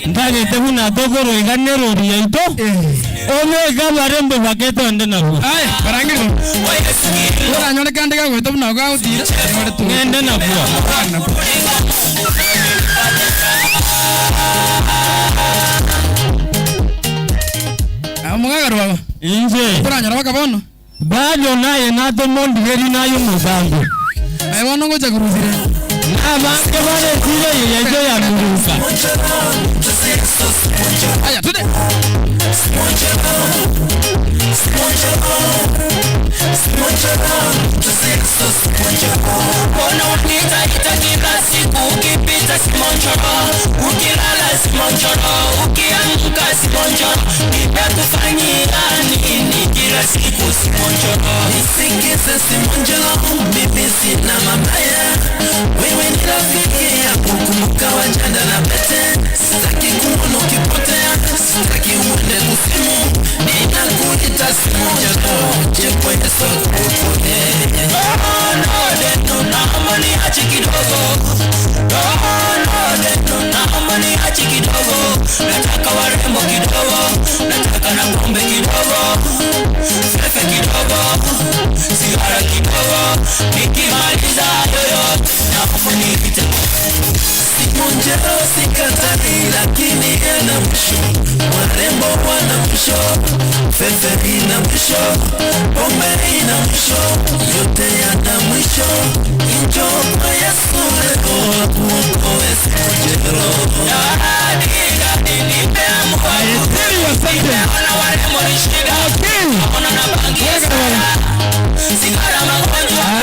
Ntagete buna tokorwa iga nerori yaito, obeke abarembo bake tonde nabwo. Aye, barangeria. Oranyore kande gagoeta buna ako gagotira, onyore to. Ng'ende nabwo. Ah, omogaka rwaba. Inche. Toranyora baka bono. Bado naye natome ondigerie naye omogambi. Aye bono ngocha korusia rende. Na abange bare esira eye yaito ya Miruka. Aya, twende.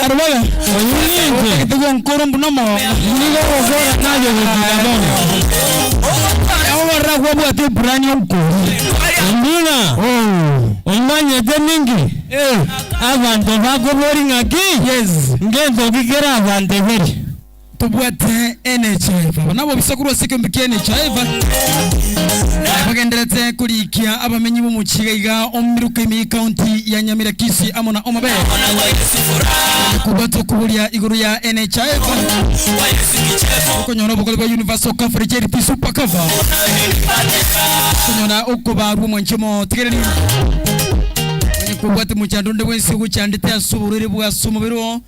Arubaga. Oyio ninche. Otagete gwonkora mbuna omoongo. Nigo ogokora naye gochika bono. Oborora kwabwate epurani onkori. Ombuna, omanyete ninki? Abanto bakobori ng'aki? Yes. Ngento ki kere abanto eberi? Tobwate NHIF. Aba nabo obisaku rw'ase ekeombe kia NHIF bagenderete korikia abamenyi b'omochie iga iga omiruka ime y'ecounty ya Nyamira, Kisii amo na Homa Bay. Kobwate okoboria igoro ya NHIF okonyora obogori bwa Universal Coverage LP Super Cover okonyora okobarwa omwanchi omotigereri onye kobwate mochando onde bwensi ogochandete ase oborwaire bwa ase omobere oo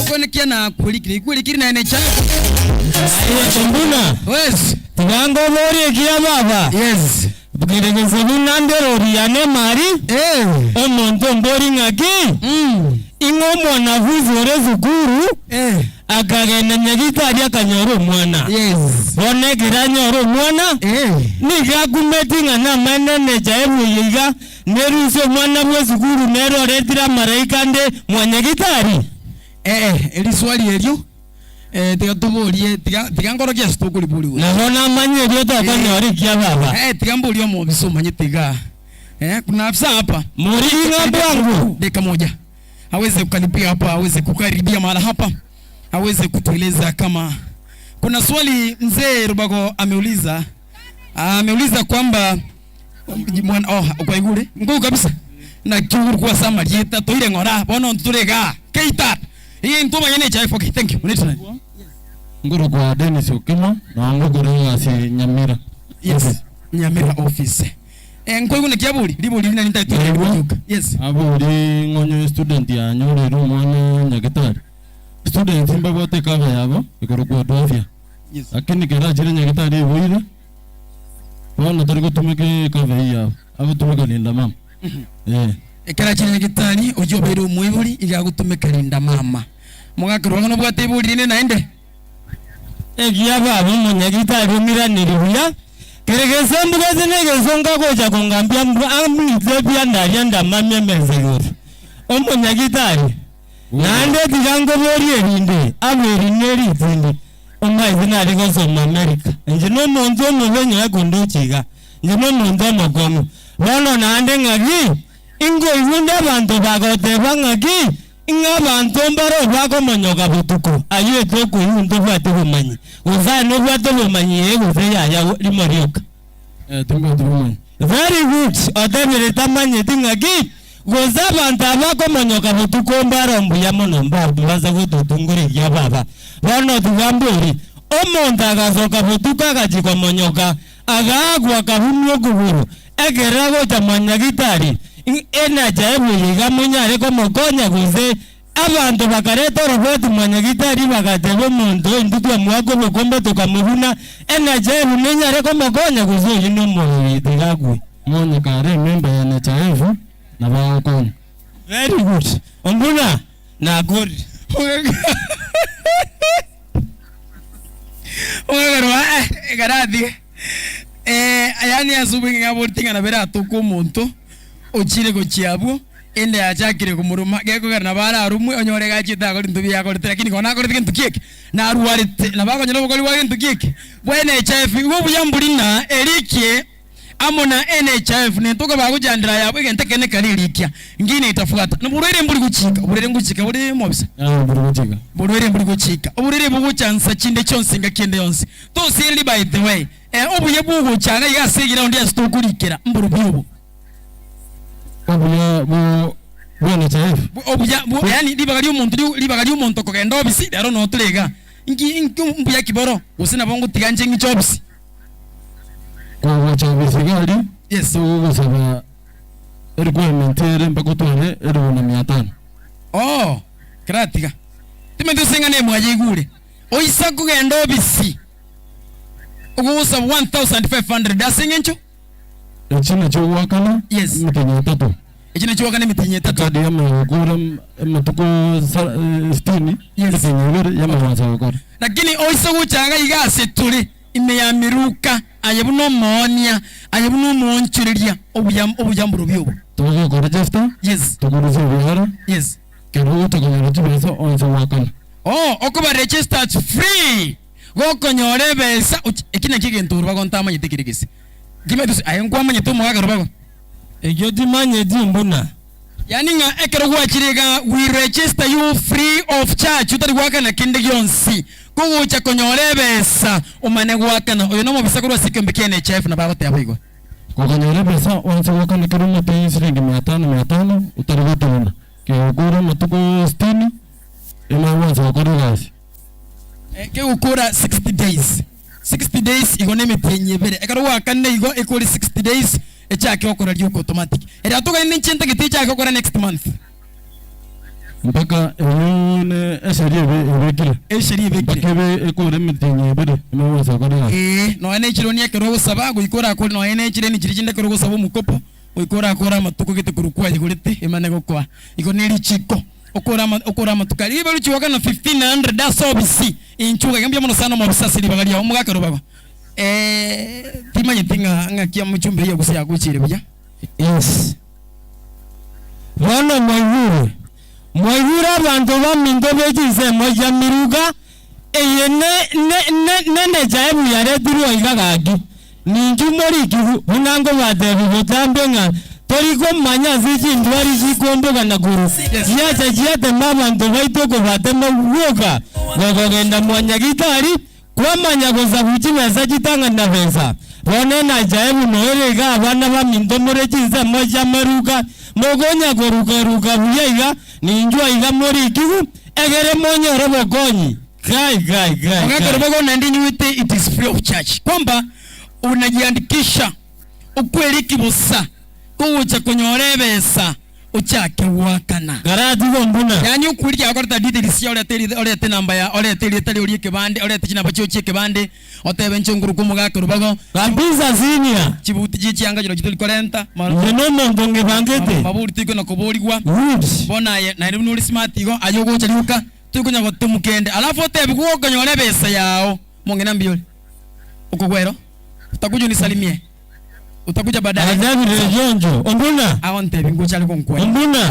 Okonekia na kwerikire, ikwerikire naye necha. Aye Ombuna, Yes. tiga nkoborie ekiya baba. Yes. Bwire gose buna nderori yane emari, Eh. omonto ombori ng'aki, Mm. ing'o omwanafunzi ore esukuru, Eh. akagenda nyagitari akanyora omwana. Yes. Bono ekero anyora omwana, Eh. nigo akumeti ng'a namaene necha ebuya iga, Nerusie omwana bw'esukuru nere oretire amaraika ande mwanyagitari? Ee, riswali erio, eh, tiga toborie, tiga, tiga nkorokie ase tokoriboria gocha. Nabo namanye erio tokonyora ekia baba. Eh, tiga mborie omobisa omanyete igaa. Eh, kuna afisa hapa. Morigi ng'a bwango. Dakika moja. Aweze kukaribia hapa, aweze kukaribia mahala hapa, aweze kutueleza kama kuna swali mzee Rubago ameuliza. Ameuliza kwamba Mwana oh kwaigure nguu kabisa naki ogokwa ase amarieta toire ng'ora bono ntore igaa keita iga intwe omanye ne echae okay thank you Onetire nani? Nkorokwa Dennis Okimo, na ngokora egasi Nyamira Yes office. Nyamira office. Eh nkoigwa naki abori ribori eri nari ntagete Naigwa gotuka yes. abori ng'onye student yanyorire omwana nyagetari. Students mbabwate ecover yabo ekorokwa Dwafia. Yes. Lakini kero achire nyagetari eboire. Bono tari gotumeka ekava eyio yabo, agotumeka Linda Mama. Eh. Ekero achire nyagetari, oyio obeire omoibori iga agotumeka Linda Mama. Mogakerwa ng'a nobwate ebori rinde naende? Ekiya baba omonyagitari omiraneri buya, kere gesembu gose negesonga gocha kongambia mbu amwite buya ndaria ndamamie emesa igoro. Omonyagitari, naende tiga nkoborie erinde, abe eri neritindi. Omaiso nare gosoma Amerika. Inche nomonto omobe onye kondoche iga. Inche nomonto omokong'u. Bono naende ng'aki? Inkoigwa onde abanto bagoteba ng'aki? Ng'a abanto mbare bakomonyoka botuko. Ayio tokoigwa ntobwati obomanyi. Gose aye nobwate obomanyi ee gose yaya rimo rioka. Eh, timbwati obomanyi. Very good, otebire tamanyeti ng'aki? Gose abanto aba bakomonyoka botuko mbare mbuya mono mbabasa gototungora ekiya baba. Bono tiga mbori, omonto agasoka botuko agachia komonyoka, Agaakwa akabunwa okogoro, ekero agocha mwa nyagitari, NHIF eye iga monyare komokonya gose? Abanto bakareta oroboti mwa nyagitari bagateba omonto oyo intwe twamoaka obokombe tokamobuna, NHIF nenyare komokonya gose oyio nomorogi tiga akwe? Monye kare ememba ya NHIF nabo agokonya. Very good. Ombuna nakorire. Ogakarwa ekaratige yaani ase obweng'e aboreti ng'a nabo eratoke omonto ochire gochia abwo ende yachakire komoroma gekogera nabo ararumwe onyore iga achiete akore ebinto biaye akorete lakini kona akorete gento ki eke narwarete nabo akonyora obokori bwa gento ki eke bwa NHIF. Igo obuya mbori ng'a erikie amo na NHIF nento kobagochandera ayabo egento ekene kare erikia ngina itafuata. Noborwaire mbori gochika, oborwaire ngochika bore mobisa. Yaya mbori gochika. Borwaire mbori gochika, oborwaire bogocha nsa chinde chionsi engaki ende yonsi. Tosiriri by the way, eh obuya bwogocha iga iga ase eground ase tokorikera mborobio obo. Obuya bo bwa NHIF. Obuya bo yaani ribaga riomonto rio ribaga riomonto kogenda obisi rero noo tore igaa. Inki inki mbuya ki boro gose nabo ngotiga inche ng'iche obisi. Kogocha obisi iga aria, Yes. togogosaba erequirement ere mpaka otware elifu na mia tano. Oo, keratiga. Timanyeti gose ng'a nemwaye igure. Oisa kogenda obisi, ogosaba 1500 ase eng'encho? Echi nachio ogoakana Yes. emetienyi etato. Echi nachio ogoakana emetienyi etato. Ekadi yamanya gokora amatuko sa- sitini, Yes. emetienyi ebere yamanya goansa gokora. Lakini oise gocha iga iga ase tore, ime ya miruka, aye buna omoonia, aye buna omoonchoreria, obuya obuya mborobio obo. Togokoregesta, Yes. tokorusia ebiara, Yes. kero ogocha chibesa onsi goakana. Oh, okoba registered free, gokonyora ebesa, och eki nakio egento orobago ntamanyete kere gese. Kimanyete gose aye nkwamanyete omogaka orobago? Ekio timanyeti mbuna. Yaani ng'a ekero gwachire iga we register you free of charge otari goakana kende gionsi, kogocha konyora ebesa omane goakana. Oyo nomobisa korwa ase ekeombe kia NHIF nabo agoteba igo. Gokonyora ebesa oanse goakana kera omotienyi siringi mia tano mia tano otari gotuguna. Kegokora amatuko sitini emanye gwansa gokora egasi. Kegokora 60 days, 60 days igo nemetienyi ebere. Ekero gwakanire igo ekore 60 days echake gokora rioka automatic. Eria togende inche ntagete echake gokora next month. Mpaka eyio ne esheria ebe ebekire. Esheria ebekire. Mpaka ebe ekore emetienyi ebere emanye gwansa gokora egasi. Ee, nonya ne chironi ekero ogosaba goika orakore nonya ne chireni chiria chinde ekero ogosaba omokopo goika orakore amatuko gete korwa kwayegorete emane gokoa. Igo ne richiko okore ama okore amatuko aria. Ribaga richigoka na 1500 ase obisi inchuo iga mbuya mono sana omobisa ase ribaga riao omogaka robago. Timanyeti ng'a ng'aki omochumbe eyio gose yagochire buya. Yes. Bono mwaigure, mwaigure abanto baminto be chinsemo chia Miruka, eye ne, ne, ne, nenechaebu yaretirwe iga gaki. Ninchu morikigu, buna nkobatebia botambe ng'a tori komanya ase chindwari chikomboka na korwa chiacha chiatema abanto baito kobatema gwoka gokogenda mwa nyagitari, Kwamanya gosabu chibesa chitang'ani besa. Bono enachae buna ere iga abana baminto more chinsemo chi'amaruka, mokonya koruka-ruka buya iga, ninchwo aiga morikigu, egere monyore obokonyi. Kai, kai, kai, Omogaka kai. orobago naende inywete it is free of charge kwamba unajiandikisha okweriki bosa kogocha konyora ebesa ochake goakana. Karatiga ombuna. Yaani okwerikia akoreta details chia orete eri orete enamba ya orete erieta riaria ekebande orete chinamba chiao chia ekebande otebe inche nkorokwa omogaka orobago Kabisa senior. chibuti chie chianga chirochio tori korenta ma- Inche nomonto ngebangete. mabori toikona koborigwa Good. bono aye naende buna ore smart igo aye ogocha rioka toikonya gotemwa kende alafu otebigwe gokonyora ebesa yao mong'ina mbuya ore okogwera utakuja unisalimie Utakuja baadaye. Agatebire Jonjo, Ombuna, Agontebia ngocha are gonkwera. ombuna,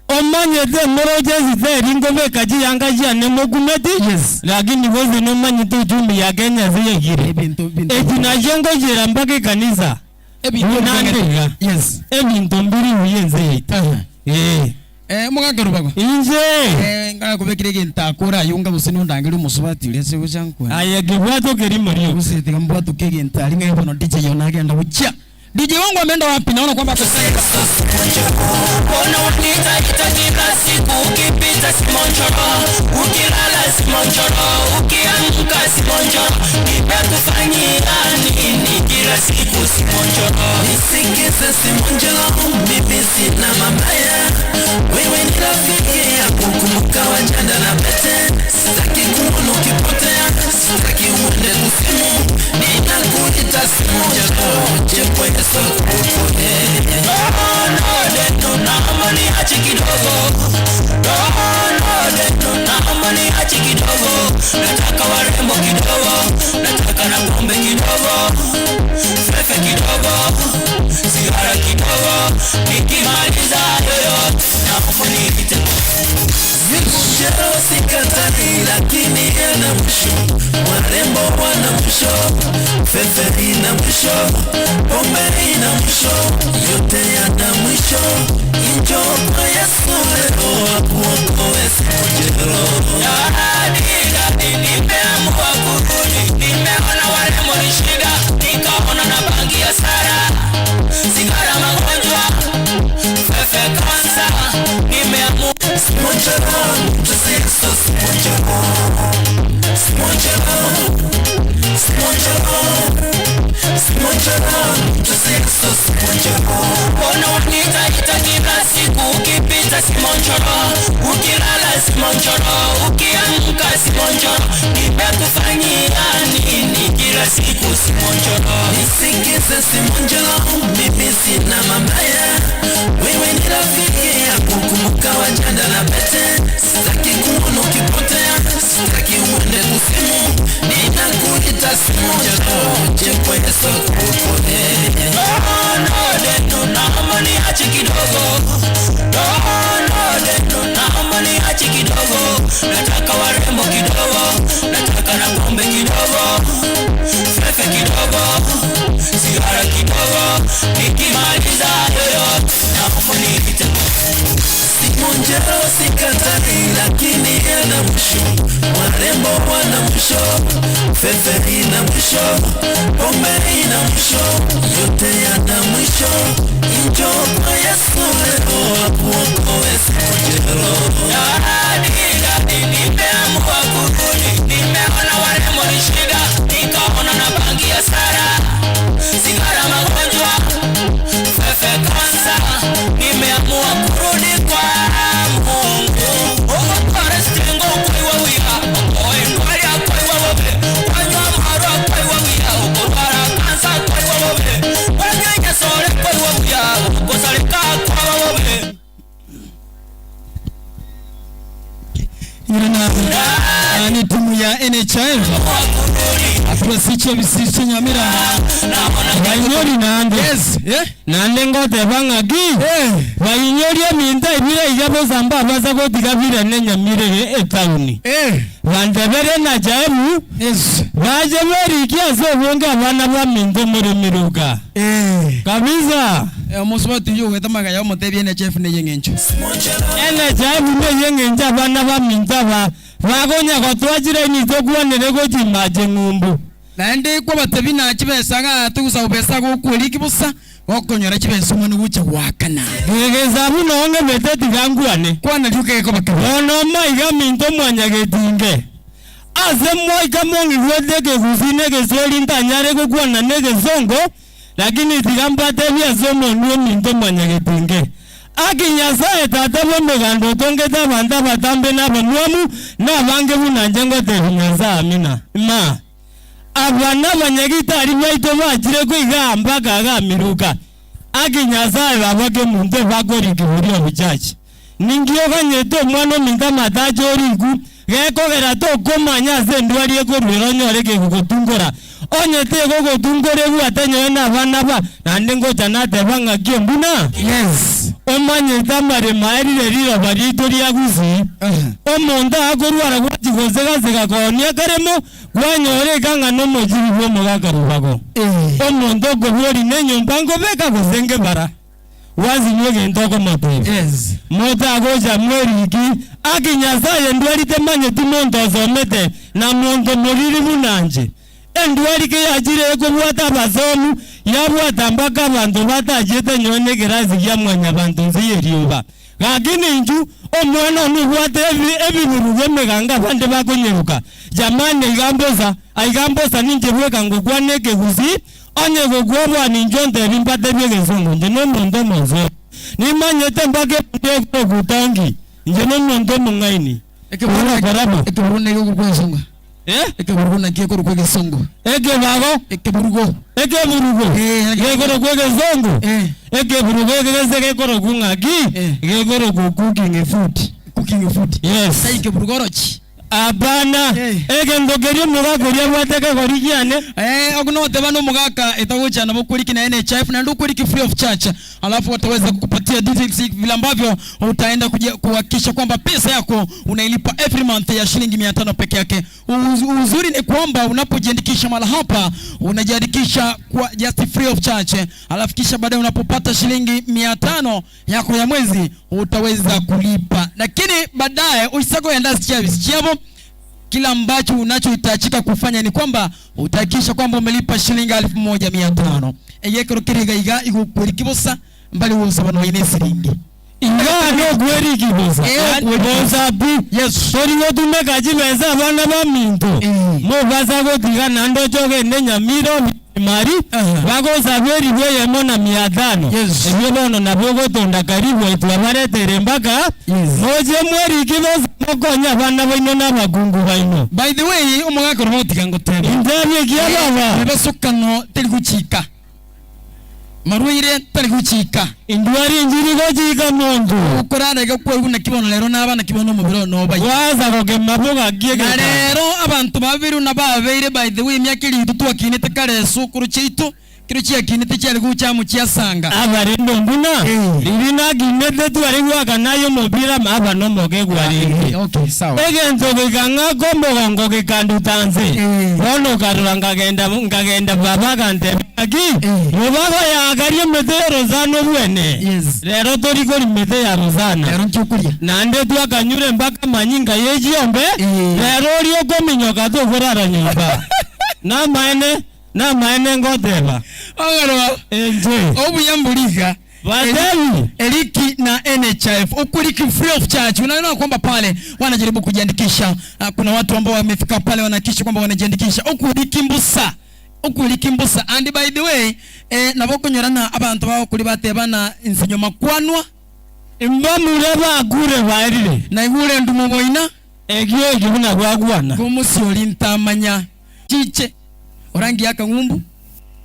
omanyete moroche esiteri nkobeka chiyanga chiane mokumeti, Yes. lakini gose nomanyete uchumi ya Kenya ase yaikire. Ebinto binto. Eki nachio ngochera mpaka ekanisa, Ebinto buna nde iga. Yes. Ebinto mbiri buya ense yaito. Eh. Eh, omogaka Rubago. Inche! Eh, ngakobekire egento akore ayio nga gose nondangerie omosubati oria ase gocha nkwane. Aye kebwato keria morio. Gose tiga mbwatoke egento aria ng'ai bono DJ oyo nagenda gochia. DJ wangu ameenda wapi? Naona kwamba ako sawa. Mbona unitaita kila siku ukipita Simonjoro, ukilala Simonjoro, ukiamka Simonjoro, nimekufanyia nini kila siku Simonjoro? Nisikize Simonjolo, mimi sina mabaya, wewe ni rafiki yangu, kumbuka wajanda na pete. Sitaki kuona ukipotea, sitaki uende kusimu, ninakuita Simonjolo, uje kwa Yesu akuokoe. No, no, naomba niache kidogo. No, no, naomba niache kidogo. Nataka warembo kidogo, nataka na pombe kidogo, fefe kidogo, sigara kidogo. Nikimaliza yoyote, naomba niite. Simonjolo sikatai, lakini yana mwisho. Warembo wana mwisho, fefe ina mwisho, pombe ina mwisho, yote yana mwisho. Njoo kwa Yesu leo akuokoe Simonjolo. Dadi, dadi, nimeamua kurudi. Nimeona warembo ni shida, nikaona na bangi ya sara, sigara magonjwa, fefe kansa. Nimeamua Simonjolo, mtuse Yesu Simonjolo. Simonjolo, Simonjolo, Simonjolo, mtuse Yesu Simonjolo. Mbona unitaita kila siku ukipita Simonjoro, ukilala Simonjoro, ukiamka Simonjoro, nimekufanyia nini kila siku Simonjoro? Nisikize Simonjolo, mimi sina mabaya, wewe ni rafiki yangu, kumbuka wajanda na pete. Sitaki kuona ukipotea, sitaki uende kusimu, ninakuita Simonjolo, uje kwa Yesu akuokoe. No, no, naomba niache kidogo. No, no, naomba niache kidogo. Nataka warembo kidogo, nataka na pombe kidogo, fefe kidogo, sigara kidogo. Nikimaliza yoyote, naomba niite. Simonjolo sikatai, lakini yana mwisho. Warembo wana mwisho, fefe ina mwisho, pombe ina mwisho, yote yana mwisho. Njoo kwa Yesu leo akuokoe Simonjolo. Dadi, dadi, nimeamua kurudi. Nimeona warembo ni shida, nikaona na bangi ya sara, sigara magonjwa, fefe kansa. Nimeamua kurudi kwa Mungu. Ogotwara sitengo koiwa buya, okoendwaria koiwa bobe, kwanywa amarwa koiwa buya, okorwara kansa koiwa bobe, kwanywa enyasore koiwa buya, okosareka kwaba bobe. Irana ni timu ya NHIF Afrosiche Bisiche Nyamira. Bainyori nande Yes, eh? nande ngoteba ng'aki Eh. bainyori eminto ebire iga bosamba baza gotiga birane Nyamira etauni Eh. bandebere na jaebu Yes. baje beriki ase obonge abana ba minto moremiruka Eh. kabisa Eh, omusubati uyu ogweta magaya omotebie NHIF neye eng'encho. NHIF neye eng'encho abana ba minto aba bagonya gotwachire nitokwanere gochimache ng'umbu Naende kwabatebi na chibesa ng'a togosaba besa gokweriki bosa gokonyora chibesa omwana gocha goakana. gegesabu nonge bete tiga nkwane Kwana rioka gekoba kebe. bono maiga minto mwanyagetinge ase mwaika mong'igwete ekegusi na egesweri ntanyare gokwana na egesongo lakini tiga mbatebie ase omonwe ominto mwanyagetinge aki Nyasaye tata bwa emeganda otongete abanto abatambe na abamwamu na abange buna inche ngotebi Nyasaye amina ma aba nabanyagitari baito bachire koiga mpaka agamiruka aki Nyasaye babake omonto bakoriki boria obuchachi ninki oganyete omwana ominto amatache oriku gekogera tokomanya ase endwari ekorwera onyore kegogotungora onye tegogotungora ebwate nyowe na abana ba naende ngocha nateba ng'aki embuna Yes. omanyete amaremo erire riroba riaito ria Gusii omonto akorwara gwachi gosegasega koonia karemo kwanyora ekang'a na omochibi bwa omogaka rubago Eh. omonto okobua na enyomba nkobeka gose nkebara wazinywa egento okomotebia Yes. motagocha mweriki aki Nyasaye endwari temanyeti monto osomete na monto moriri buna inche endwari keyachire ekobwata abasomu Yabwata mpaka abanto batachiete nyowe nekerasi gia mwanyabanto nse y'erioba. Gaki ninchu, omwana one obwate ebiburugo emeganga abande bakonyeruka. Jamani aiga mbosa, aiga mbosa ninche bweka ngokwana ekegusii, onye gokwoboa ninche ontebi mbatebie egesongo, inche nomonto omonsoku. Nimanyete mpaka ebundi ekogutangi, inche nomonto omong'aini. Ogokora bo. Ekeburugo naki ekorokwa egesongo? Eh? Ekeburugo naki ekorokwa egesongo? Ekebago? Ekeburugo. Ekeburugo Eh, gekorokwa egesongo? Eh. Ekeburugo eke gese gekorokwa ng'aki? Eh. Gekorokwa cooking food. Cooking food. Yes. Tai ekeburugo orochi. Hapana. Eh. Egento keria omogaka oria abwate ekegori kiane. Eh, ogo noteba na omogaka etagocha nabo okoriki naye NHIF naende okoriki free of charge alafu wataweza kukupatia details vile ambavyo utaenda kuhakikisha kwamba pesa yako unailipa every month ya shilingi 500 peke yake. Uzuri ni kwamba unapojiandikisha mahala hapa unajiandikisha kwa just free of charge, alafu kisha baadaye unapopata shilingi 500 yako ya mwezi utaweza kulipa, lakini baadaye usisako enda service chiavo kila ambacho unachohitajika kufanya ni kwamba utahakikisha kwamba umelipa shilingi 1500 eyekero kiriga iga igukweri kibosa mbali wose bano ine siringi Ingawa nogweri bosa. Eh, Yaani bosa pi. Yes. Tori gotumeka chibesa abana baminto. Eh. Mobasa gotiga naende ochogende Nyamira mari Aha. bagosabia eribu eyemo na mia tano. Yes. Ebio bono nabio ogotonda karibu aitwe abaretere mpaka Yes. moche mweriki bosa mokonye abana baino na abakungu baino. By the way, omogaka oro motiga ngotebe. Intebie ekia baba. Mibasukano teri gochika. Marwaire tari gochika. Indwari enchiri gochika monto. Okorara iga kwaigwa naki bono rero naba naki bono omobere one obaye. Gwaza gokema bogakie Na egetanda. rero abanto babeirwe na babeire by the way emiaka eria intwe twakinete kare esukuru chiaito, kero chiakinete chiare gocha amo chiasanga. Abarende mbuna, Eh. riria nakinete tware goaka naye omopira aba nomoke gwarenge. Okay, sawa. Egento gekang'aka omogongo gekanduta nse. Eh. Bono nkarora nkagenda nkagenda baba agantebia ng'aki, Eh. mobago yakaria emete ya Rosana obwene. Yes. Rero tori koria mete ya Rosana. Rero nki okoria? Naende twakanyure mpaka amanyinga ye chiombe, Eh. rero oria okominyoka tokorara nyomba. Namaene, namaene ngoteba. Ogarwa. Inche. Obuya mbori iga. Batebi. Eriki na NHIF ukuriki free of charge. Unaona kwamba pale wanajaribu kujiandikisha. Kuna watu ambao wamefika pale wanahakikisha kwamba wanajiandikisha. Ukuriki mbusa. Ukuriki mbusa. And by the way, nabo konyorana abantu bao kuri batebana insinyo makwanwa. Mbamura bakure baerire. Na igure ndumo boina. Ekio ekio buna gwakwana. Gomusiori ntamanya. Chiche. Orangi yakang'umbu.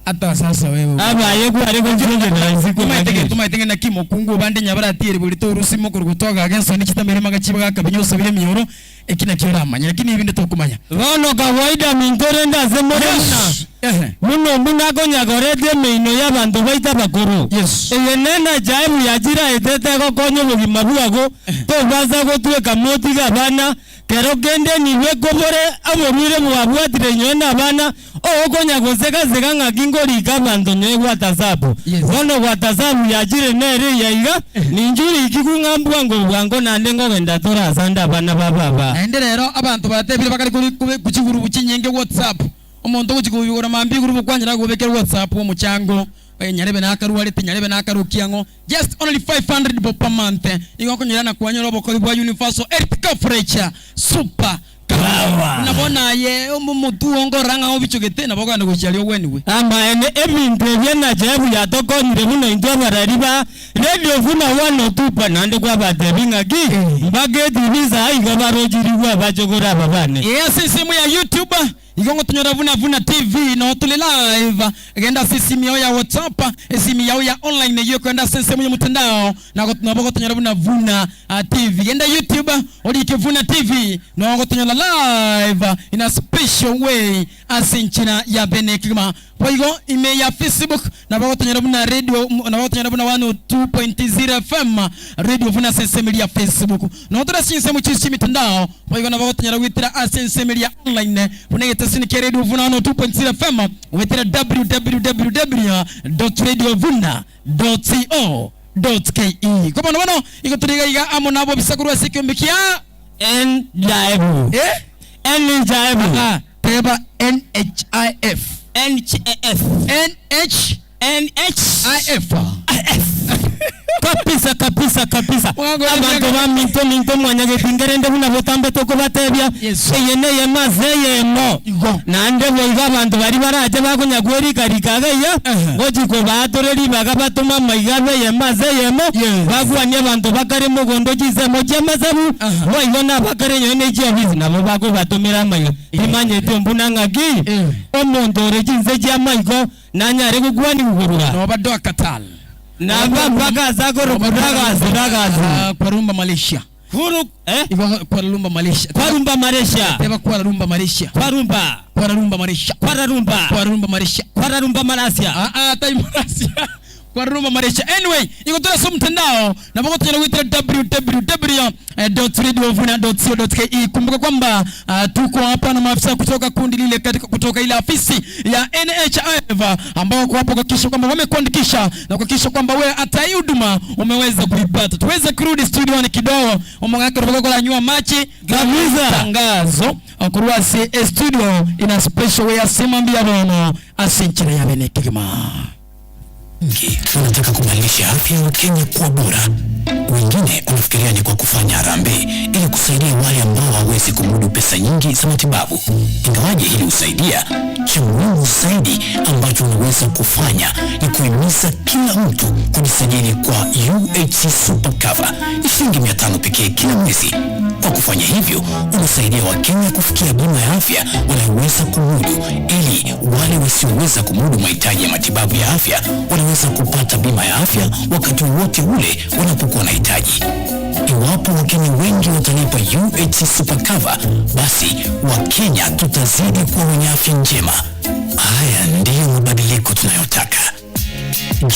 Ata sasa wewe. Abaye kware gochirengera isiko. Tumaitege tumaitege na kimo kungu bande nyabara tiere buri to rusimo kurugutoga agenso ni chitamere magachiba gakabinya osabire mioro ekina kyo ramanya lakini ibinde tokumanya. Bono kawaida mintore ndase more muna. Ehe. Muno mbuna konyagorete emeino y'abanto baito abakoro. Yes. Eye nena jaebu yachira etete gokonya obogima bwago tobasa gotweka motiga abana kero kende nibe kobore oborwire bwabwatire nyowe na abana ogokonya goseka-seka ng'aki nkorika abanto nyowe gwatasabu. Yes. Bono gwatasabu yachire nere yaiga ninchu riki kung'a mbwango bwango naende nkogenda torasande abana ba baba. Naende rero abanto batebire bakare kori kube kuchigurubu chinyinge WhatsApp. Omonto ogochi koigora mambia igurubu kwanyara gobekera WhatsApp omochango nyarebe nakarwarete nyarebe nakarukia ng'o just only 500 bob per month. Igo okonyora na kwanyora obokori bwa universal health coverage super Power. Buna bono aye omotuo nkorora ng'a obichogete nabo okogenda gochia aria ogwenigwe. Amaene, ebinto ebio na Jehu yatokonyire buna intwe abarari ba Radio buna 102 naende kwabatebia ng'aki mpaka etv saa igo barochirigwe abachokoro aba bane. Ee, ase ensemo ya YouTube igo ngotonyora buna Vuna TV noo tore live. Genda ase esimi yao ya WhatsApp, esimi yao ya online eyio ekogenda ase ensemo y'omotandao nabo ogotonyora buna Vuna TV. Genda YouTube orike Vuna TV noo ogotonyora live in a special way ase enchera ya bene kegima. Boigo ime ya Facebook nabo ogotonyora buna radio nabo ogotonyora buna 102.0 FM Radio Vuna ase ensemo eria ya Facebook. Noo tore ase chinsemo chionsi chi'emitandao boigo nabo ogotonyora goetera ase ensemo eria ya online buna egetesini kia Radio Vuna 102.0 FM goetera www.radiovuna.co.ke. Ko bono bono igo tore iga iga amo nabo obisakorwa ase ekeombe kia NHIF. Eh? NHIF. Aa, teba NHIF. NHIF. NHIF. NH IF. IF. Kabisa kabisa kabisa. Mwango Abanto baminto minto mwanyagetinga rende buna botambe tokobatebia Yes. eye neye maze eyemo Igo. naende boigo abanto baria barache bakonya kwerikarika iga iga Ehe. gochi kobaatore ribaga batome amaiga abe eyemo ase eyemo Yes. bakwanie abanto bakare mogondo chinsemo chi'amasabu Aha. boigo nabakare nonye ne chiofisi nabo bakobatomera amaiga timanyeti mbuna ng'aki Eh. omonto ore chinse chi'amaigo Nanyare gokwanigwa korwa. Noba Qatar. Namba mpaka ase akorokwa Ragasi, Ragasi. Ah, Kuala Lumpur Malaysia. Kuru, eh? Igo Kuala Lumpur Malaysia. Kwarumba Malaysia. Teba Kuala Lumpur Malaysia. Kwarumba. Kuala Lumpur Malaysia. Kwararumba. Kuala Lumpur Malaysia. Kwararumba Malaysia. Ah ah tai Malaysia. Kuala Lumpur Malaysia. Anyway, iko tuna so mtandao na bako tuna kuita www.radiovuna.co.ke. Kumbuka kwamba tuko hapa na maafisa kutoka kundi lile katika kutoka ile afisi ya NHIF ambao wako hapo kuhakikisha kwamba wamekuandikisha na kuhakikisha kwamba wewe hata hii huduma umeweza kuipata. Tuweze kurudi studio ni kidogo omogaka rubago la nyua machi Kabisa. tangazo kurwasi studio ina special way asimambia bono asinchira yabene kigima. Wengi wanataka kubadilisha afya ya Wakenya kuwa bora. Wengine wanafikiria ni kwa kufanya harambee ili kusaidia wale ambao hawawezi kumudu pesa nyingi za matibabu. Ingawaje hili husaidia, cha muhimu zaidi ambacho unaweza kufanya ni kuhimiza kila mtu kujisajili kwa UHC Super Cover. Ni shilingi 500 pekee kila mwezi. Kwa kufanya hivyo, unasaidia Wakenya kufikia bima ya afya wanayoweza kumudu, ili wale wasioweza kumudu mahitaji ya matibabu ya afya wanaweza kupata bima ya afya wakati wowote ule wanapokuwa wanahitaji. Iwapo Wakenya wengi watalipa UHC Super Cover, basi Wakenya tutazidi kuwa wenye afya njema. Haya ndiyo mabadiliko tunayotaka.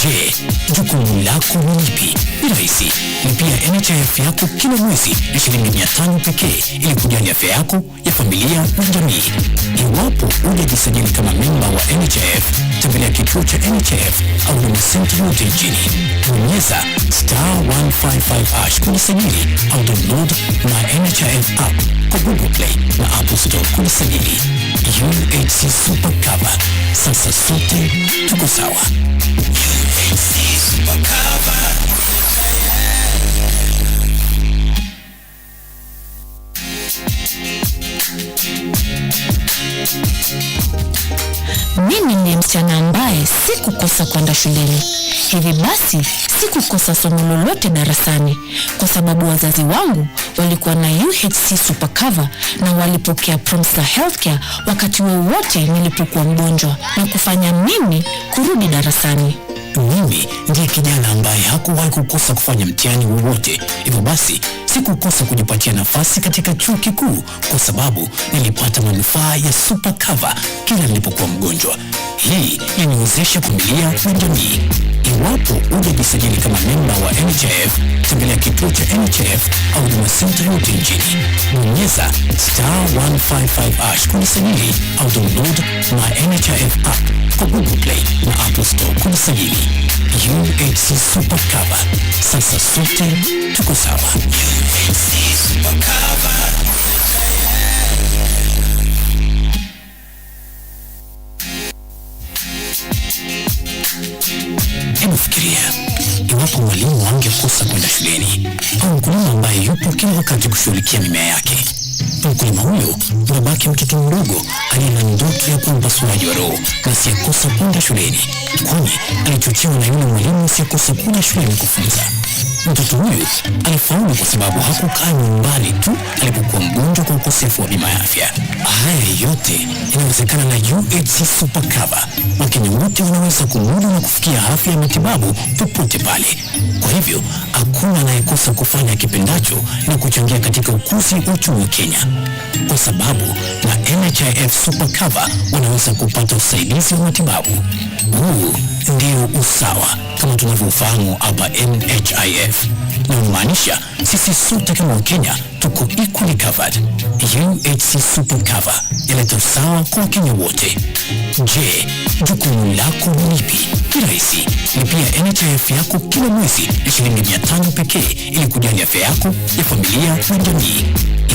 Je, jukumu lako ni lipi? Ni rahisi. Lipia NHIF yako kila mwezi ya shilingi 500 pekee ili kujali afya yako, ya familia na jamii. Iwapo hujajisajili kama memba wa NHIF, tembelea kituo cha NHIF au Huduma Center yote nchini. Bonyeza star 155 hash kujisajili au download my NHIF app kwa Google Play na Apple Store kujisajili. UHC Super Cover. Sasa sote tuko sawa. UHC Super Cover. Mimi ndiye msichana ambaye sikukosa kwenda shuleni. Hivi basi sikukosa somo lolote darasani kwa sababu wazazi wangu walikuwa na UHC Super Cover na walipokea Promsa Healthcare wakati wowote nilipokuwa mgonjwa na kufanya mimi kurudi darasani. Mimi ndiye kijana ambaye hakuwahi kukosa kufanya mtihani wowote, hivyo basi sikukosa kujipatia nafasi katika chuo kikuu kwa sababu nilipata manufaa ya Super Cover kila nilipokuwa mgonjwa. Hii iliniwezesha familia na jamii. Iwapo hujajisajili kama memba wa NHIF, tembelea kituo cha NHIF au Huduma Center yote nchini. Bonyeza star 155 hash kujisajili au download my NHIF app kwa Google Play na Apple Store kujisajili. UHC Super Cover. Sasa sote tuko sawa. UHC Super Cover. Hebu fikiria iwapo mwalimu angekosa kwenda shuleni au mkulima ambaye yupo kila wakati kushughulikia mimea yake. Mkulima huyo unabaki mtoto mdogo aliye na ndoto ya kuwa mpasuaji wa roho na asiyekosa kwenda shuleni, kwani alichochewa na yule mwalimu asiyekosa kwenda shuleni kufunza. Mtoto huyu alifaulu kwa sababu hakukaa nyumbani tu alipokuwa mgonjwa kwa ukosefu wa bima ya afya. Haya yote yanawezekana na UHC Super Cover. Wakenya wote wanaweza kumudu na kufikia afya ya matibabu popote pale. Kwa hivyo hakuna anayekosa kufanya kipendacho na kuchangia katika ukuzi wa uchumi wa Kenya, kwa sababu na NHIF Super Cover wanaweza kupata usaidizi wa matibabu. Huu ndio usawa kama tunavyofahamu hapa NHIF, na unamaanisha sisi sote kama Wakenya tuko equally covered. UHC Super Cover inaleta usawa kwa Wakenya wote. Je, jukumu lako ni lipi? Ni rahisi. Lipia NHIF yako kila mwezi ya shilingi 500 pekee ili kujali afya yako, ya familia na jamii.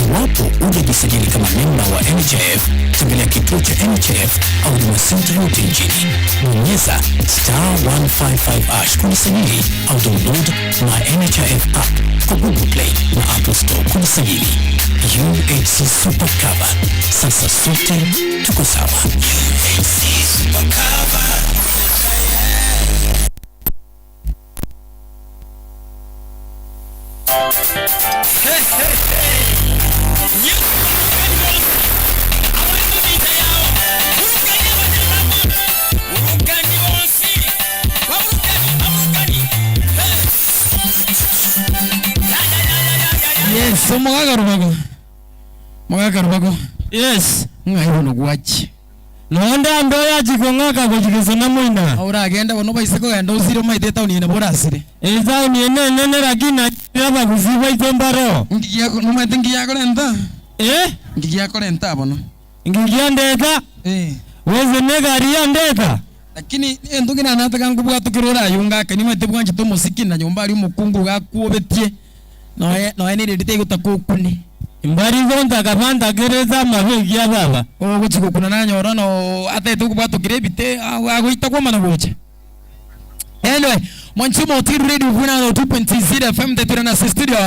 Iwapo hujajisajili kama memba wa NHIF, tembelea kituo cha NHIF au Huduma Center yote nchini. Bonyeza star 155 hash kujisajili au download my NHIF app kwa Google Play na Apple Store kujisajili. UHC Super Cover, sasa sote tuko sawa. UHC Super Cover. Yes, omogaka Rubago. Mogaka Rubago. Yes. Ng'ai bono gwachi. Nonde ambe oyachi kong'aka gochigesa na moina. Oragende bono baise kogenda osire omaete etaoni ene borasire. Etaoni ene enene lakini abagusi baito mbareo. Ngiya nomaete ngiya korenta. Eh? Ngiya korenta bono. Ngiya ndeta. Eh. Weze negari ya ndeta. Lakini entoki nanataka nkobwatokera orayunga ake nimaete bwanchete omosiki na nyomba aria omokungu gakwobetie noe noe nereri tegotaka okune. Mbari gontaka bantakerete amabe ekia baba. Ogochi gokuna nanyora no atete okobwatokera ebite agoita kwamana gocha. Anyway, mwanchimo Otiru Radio Vuna 2.0 FM tetira na studio.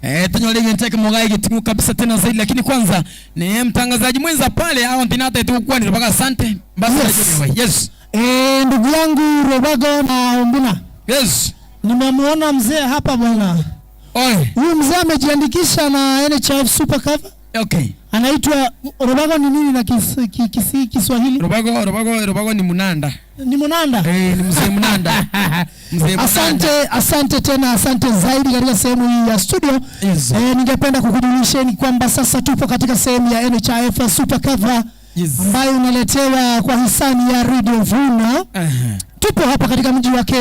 Eh, tunyole egento ekemo iga egeting'u kabisa tena zaidi, lakini kwanza ni mtangazaji mwenza pale au ntinata tukwanire mpaka asante. Basi Yes. yes. Eh, ndugu yangu Robago na Ombuna. Yes. Nimemuona mzee hapa bwana. Oi. Huyu mzee amejiandikisha na NHIF Super Cover. Okay. Anaitwa Robago ni nini na kis, ki, kisi, Kiswahili? Robago, Robago, Robago ni Munanda. Ni Munanda? Eh, ni mzee Munanda. Mzee Munanda. Asante, asante tena, asante zaidi katika sehemu hii ya studio. Yes. Eh, ningependa kukujulisheni kwamba sasa tupo katika sehemu ya NHIF Super Cover Yes. ambayo unaletewa kwa hisani ya Radio Vuna. Tupo hapa katika mji wake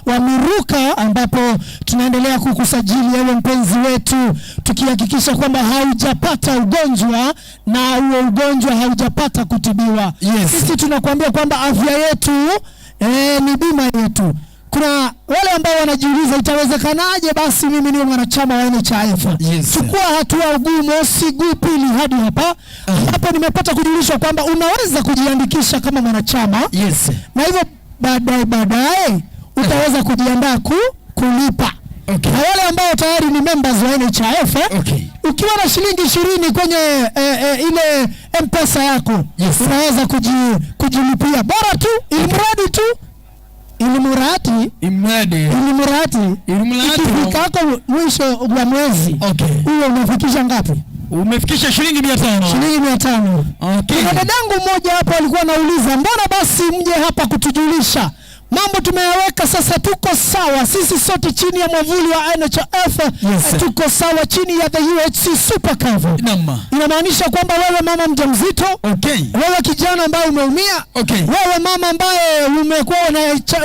wa Miruka ambapo tunaendelea kukusajili ewe mpenzi wetu, tukihakikisha kwamba haujapata ugonjwa na huo ugonjwa haujapata kutibiwa. Yes. Sisi tunakuambia kwamba afya yetu ni bima yetu. Kuna wale ambao wanajiuliza itawezekanaje basi mimi niwe mwanachama wa NHIF. Yes. Chukua hatua guu mosi, guu pili hadi hapa ambapo nimepata kujulishwa kwamba unaweza kujiandikisha kama mwanachama. Yes. Na hivyo baadaye baadaye utaweza kujiandaa kulipa. Okay. Na wale ambao tayari ni members wa NHIF, Okay. ukiwa na shilingi 20 kwenye ile M-Pesa yako, Yes. unaweza kujilipia. Bora tu, ilimradi tu, ilimradi, Imradi. ilimradi, Ilimradi. ikifikako mwisho wa mwezi, Okay. huo umefikisha ngapi? Umefikisha shilingi 500. Shilingi 500. Okay. Kuna dadangu mmoja hapo alikuwa anauliza mbona basi mje hapa kutujulisha mambo tumeyaweka sasa, tuko sawa sisi sote chini ya mwavuli wa NHIF. Yes. Tuko sawa chini ya the UHC Super Cover. Naam. Inamaanisha kwamba wewe mama mjamzito, Okay. wewe kijana ambaye umeumia, Okay. wewe mama ambaye umekuwa na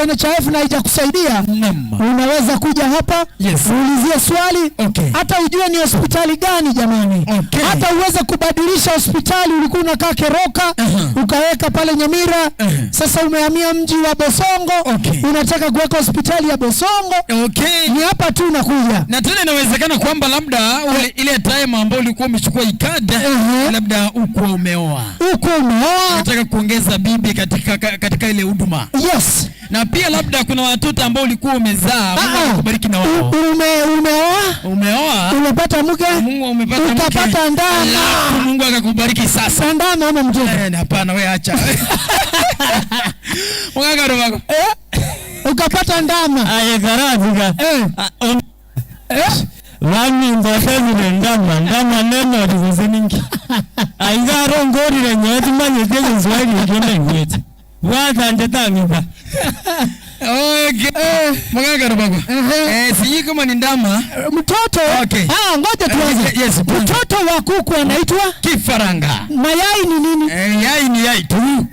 NHIF na haijakusaidia, Naam. unaweza kuja hapa Yes. uulizie swali. Okay. Hata ujue ni hospitali gani jamani. Okay. Hata uweze kubadilisha hospitali, ulikuwa unakaa Keroka, ukaweka pale Nyamira, sasa umehamia mji wa Bosongo, Okay. unataka kuweka hospitali ya Bosongo. Okay. Ni hapa tu unakuja. Na tena inawezekana kwamba labda ile time ambayo ulikuwa umechukua ikada, labda ukuwa umeoa. Uko umeoa. Unataka kuongeza bibi katika ile huduma. Yes. Na pia labda kuna watoto ambao ulikuwa umezaa, Mungu akakubariki na wao. Umeoa? Umeoa? Umepata mke? Mungu umepata mke. Ukapata ndama. Alafu Mungu akakubariki sasa. Ndama ama mtoto? Hapana, wewe acha. Mganga Rubago. Ukapata ndama. Aye karazika. Vami ndotezire ndama, ndama neno riziziningi. Aingaro ngorire nyeti manyete Kiswahili kende ngwete. Watanje tangita. Okay. Mganga Rubago. Sijui kama ni ndama. Mtoto. Okay. Ngoja tuanze. Yes, tuanze. Mtoto wa kuku anaitwa kifaranga. Mayai ni nini? Yai ni yai tu.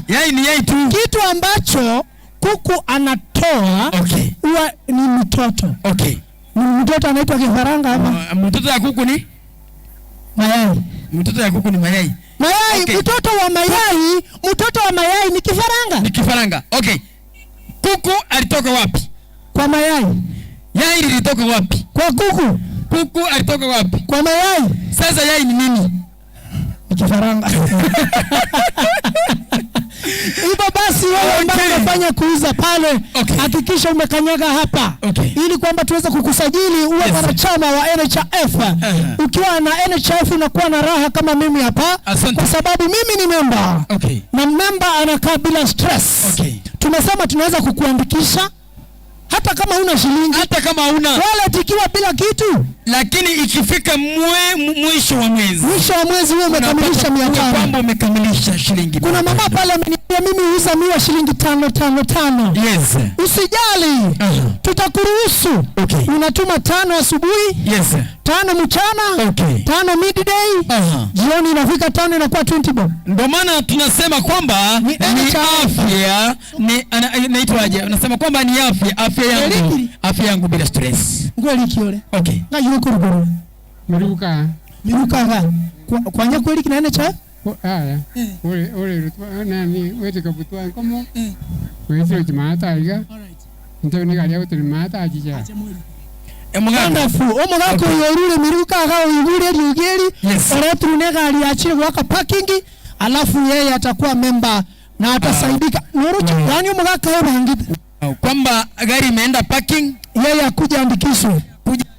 Yai ni yai tu. Kitu ambacho kuku anatoa Okay. huwa ni mtoto. Okay. Ni mtoto anaitwa kifaranga ama? Mtoto ya kuku ni mayai. Mtoto ya kuku ni mayai. Mayai, Okay. mtoto wa mayai, mtoto wa mayai ni kifaranga. Ni kifaranga. Okay. Kuku alitoka wapi? Kwa mayai. Yai lilitoka wapi? Kwa kuku. Kuku alitoka wapi? Kwa mayai. Sasa yai ni nini? Ni kifaranga. Hivyo basi wewe ambaye Okay. unafanya kuuza pale, Okay. hakikisha umekanyaga hapa Okay. ili kwamba tuweze kukusajili uwe Yes. mwanachama wa NHIF. Uh-huh. Ukiwa na NHIF unakuwa na raha kama mimi hapa, Asante. kwa sababu mimi ni memba Okay. na memba anakaa bila stress. Okay. Tumesema tunaweza kukuandikisha hata kama huna shilingi, Hata kama huna wallet ikiwa bila kitu, lakini ikifika mwisho wa mwezi mwisho wa mwezi huo umekamilisha unapata 500. kwamba umekamilisha shilingi Kuna mama 500. pale ameniambia mimi huuza miwa shilingi 5 5 5. Yes. Usijali, Uh-huh. tutakuruhusu. Okay. Unatuma 5 asubuhi, Yes. 5 mchana, Okay. 5 midday, Aha. jioni inafika 5 inakuwa 20 bob. Ndio maana tunasema kwamba Ni ni NHIF. afya ni inaitwaje? Unasema kwamba ni afya, afya yangu, Erikiri. afya yangu bila stress. Ngweli kiole. Okay. Nga yuko ruguru. Miruka. Miruka ga. Kwanya kweli kina NHIF? Aya. Uri uri rutwa nani wetika butwa nkomo. Wetiro chimata iga. Ndio ni garia gutiri mata ajija. Wonderful. Omogaka oyo orure miruka aga oigure riugeri Yes. oretru ne gari achire gwaka parking alafu yeye atakuwa member na atasaidika. Nuru yani omogaka ebangite Kwamba gari imeenda parking yeye akuja andikishwe.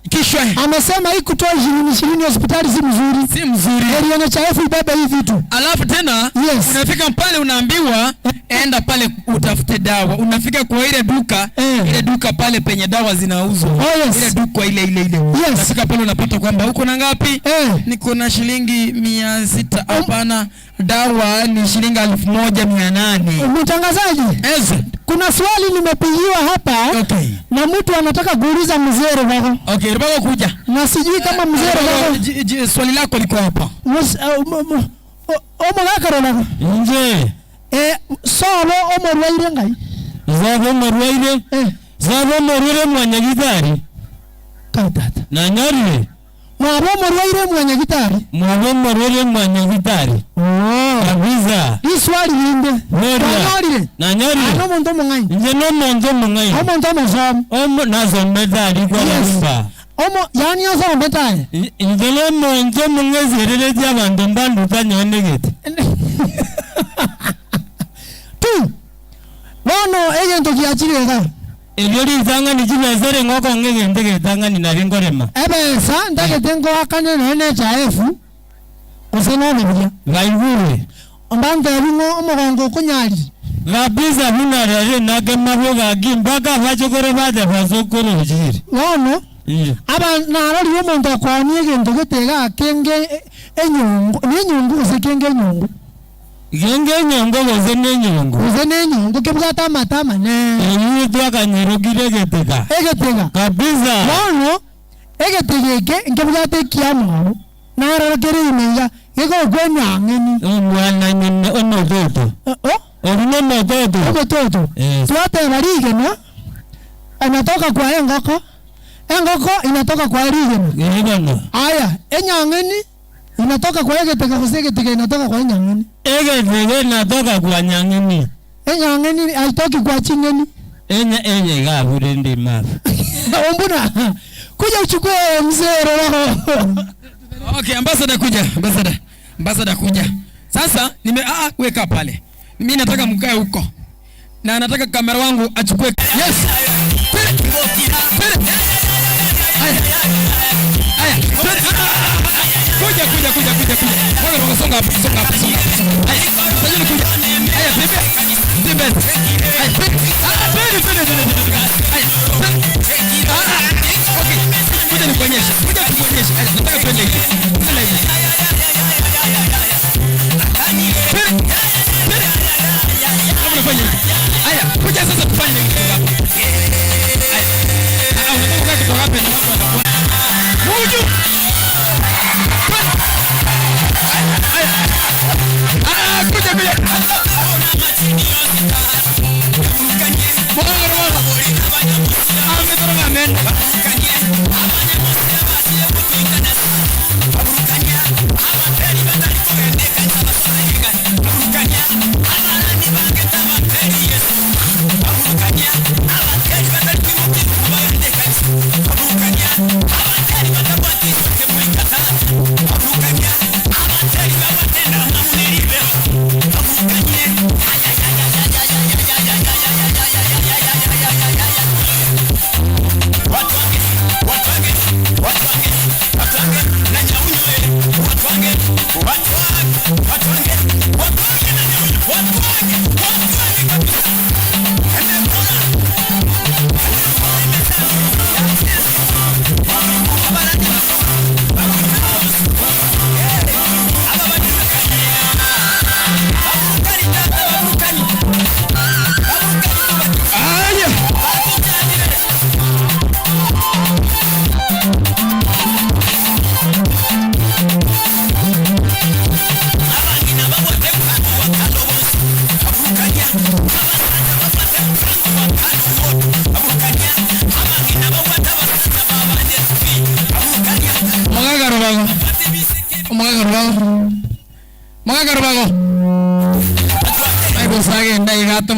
kishwe Amesema hii kutoa 20 20 hospitali si mzuri. si mzuri. Heri NHIF ibebe hii vitu. Alafu tena Yes. unafika pale unaambiwa enda pale utafute dawa. Unafika kwa ile duka Eh. ile duka pale penye dawa zinauzwa. Oh, yes. Ile duka ile ile ile. Yes. Unafika pale unapata kwamba uko na ngapi? Eh. Niko na shilingi 600. Hapana, dawa ni shilingi 1800. Mtangazaji, Yes. kuna swali nimepigiwa hapa Okay. na mtu anataka kuuliza mzee Rubago Okay, Rubago kuja. na sijui kama mzee Rubago Swali lako liko hapa. Omogaka Rubago Nje. eh solo omorwaire ngai Zabo omorwaire. eh Zabo omorwaire mwanyagitari. kaitata Nanyorire. mwaba omorwaire mwanyagitari Mwaba omorwaire mwanyagitari. oh Kabisa. liswali linde Noria. nanyorire Nanyorire. ano omonto omong'aini Nje nomonto omong'aini. omonto omosomu Omo nasomete ari kwa Yes. barumba. omo yani osomete aye Nje nomonto omong'esereretie abanto mbanduta nyonegete. tu bono egento giachire iga Erio ritang'ani chibesere ng'oko ng'egente getang'ani nari nkorema. ebesa ndagete ngoakane noe NHIF gose nobe buya Baigure. ombantebi ng'o omogongo okonyarire Kabisa buna rere nakemabwo gaki mpaka bachokoro bate basokoro ochire. bono Nje. aba narorire omonto okoania egento gete iga kenge enyongo na enyongo gose kenge enyongo Genge enyongo gose nenyongo. gose na enyongo kebwate amata amanene Eywo twakanyerokire egeteka. egetega Kabisa. bono egetega eke nkebwate ekiamwabo narora kere ime iga gegokwa enyang'eni Omwana nyina omototo. oh Ori nomototo. omototo Yes. twateba rigena inatoka kwa engoko engoko inatoka kwa rigena Ee bono. aya enyang'eni inatoka kwa egetega gose egetega inatoka kwa enyang'eni Egeteka inatoka kwa nyang'eni. enyang'eni haitoki kwa ching'eni Enya enya igabure ndima. ombuna kuja uchukue mzee wako Okay, ambassador kuja, ambassador. Ambassador kuja. Sasa nime weka pale. Mimi nataka mkae huko. Na nataka kamera wangu achukue. Yes. Twende. Twende. Aya. Aya. Twende. Kuja kuja kuja kuja kuja. Wewe roho songa hapo, songa hapo, songa hapo. Aya. Sajili kuja. Aya, tembea. Tembea. Aya, twende. Twende twende twende. Aya. Twende. Okay. Kuja nikuonyeshe. Kuja nikuonyeshe. Aya, nataka twende hivi. Twende hivi. Twende. Twende. Kama unafanya hivi. Aya, kuja sasa tufanye hivi kutoka hapa. Aya. Unataka kukaa kutoka hapa na watu wanakuona. Muju. Twende. Aya. Kuja kuja. Mwanga mwanga. Ametoroka ameenda.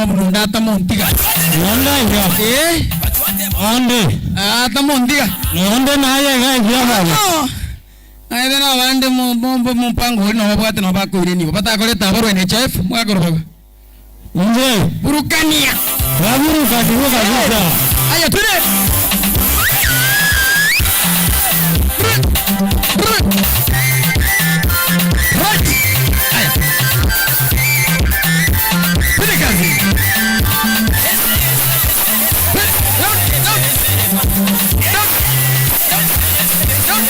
buna onde atamontiga. Nonde iga. Eh? Onde. Atamontiga. Nonde naye iga ekiya baba. No. Naende na abande mo- mo- mo- mompango oria nabo babwate nabo bakoiraniwa. Batakoreta abarwa NHIF, mwakorobaga. Inche. Burukania. Baburukaniwe kabisa. Aya twende. Right. Aya. Twende kazi. Down, down, down, down, down, down.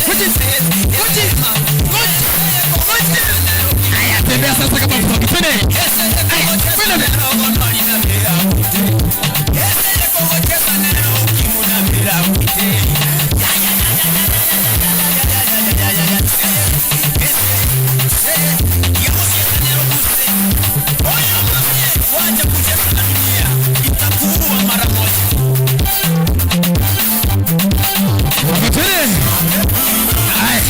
Kuchi, kuchi, kuchi, kuchi. Aya, tembea sasa kama frog. Twende. Aya, twende. Twende. Aya.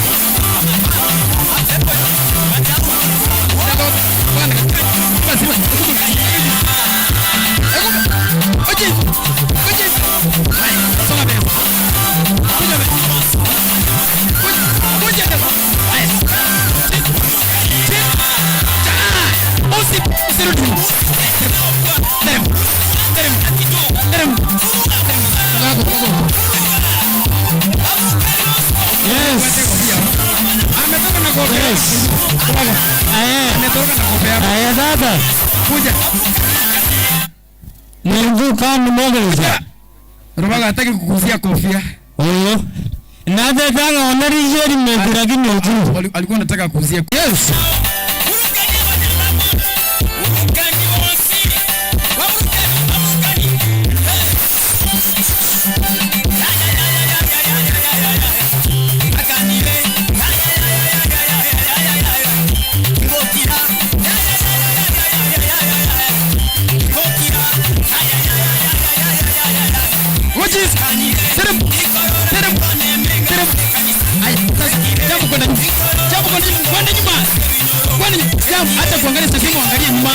Yes. Ametoka na kofia. Yes. Aya. Ametoka na kofia. Aya tata. Kuja. Ninguka nimogeliza. Rubaga hataki kukuzia kofia. Oyo. Natetanga onerisheri mengi lakini otu. Alikuwa anataka kuuzia. Yes. Which is Terem Terem Terem. Aya, sasa jambo kwenda nyuma. Jambo kwenda nyuma. Kwenda nyuma. Kwenda nyuma. Jambo hata kuangalia sasa angalia nyuma.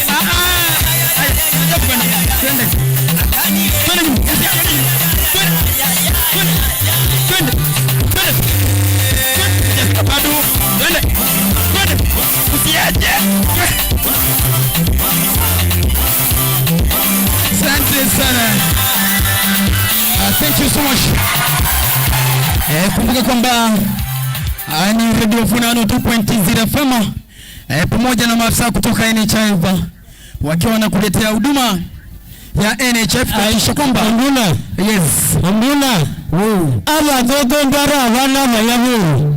Ah ah. Aya, jambo kwenda. Twende. Twende nyuma. Twende. Twende. Twende. Twende. Twende. Bado. Twende. Twende. Usiache. Asante sana. Thank you so much. Kumbuka kwamba ni Radio Funano 2.0 FM pamoja na maafisa kutoka NHIF wakiwa wanakuletea huduma ya NHIF kuhakikisha kwamba Ambuna. Yes. Ambuna. Abatoto mbara abana bayabu.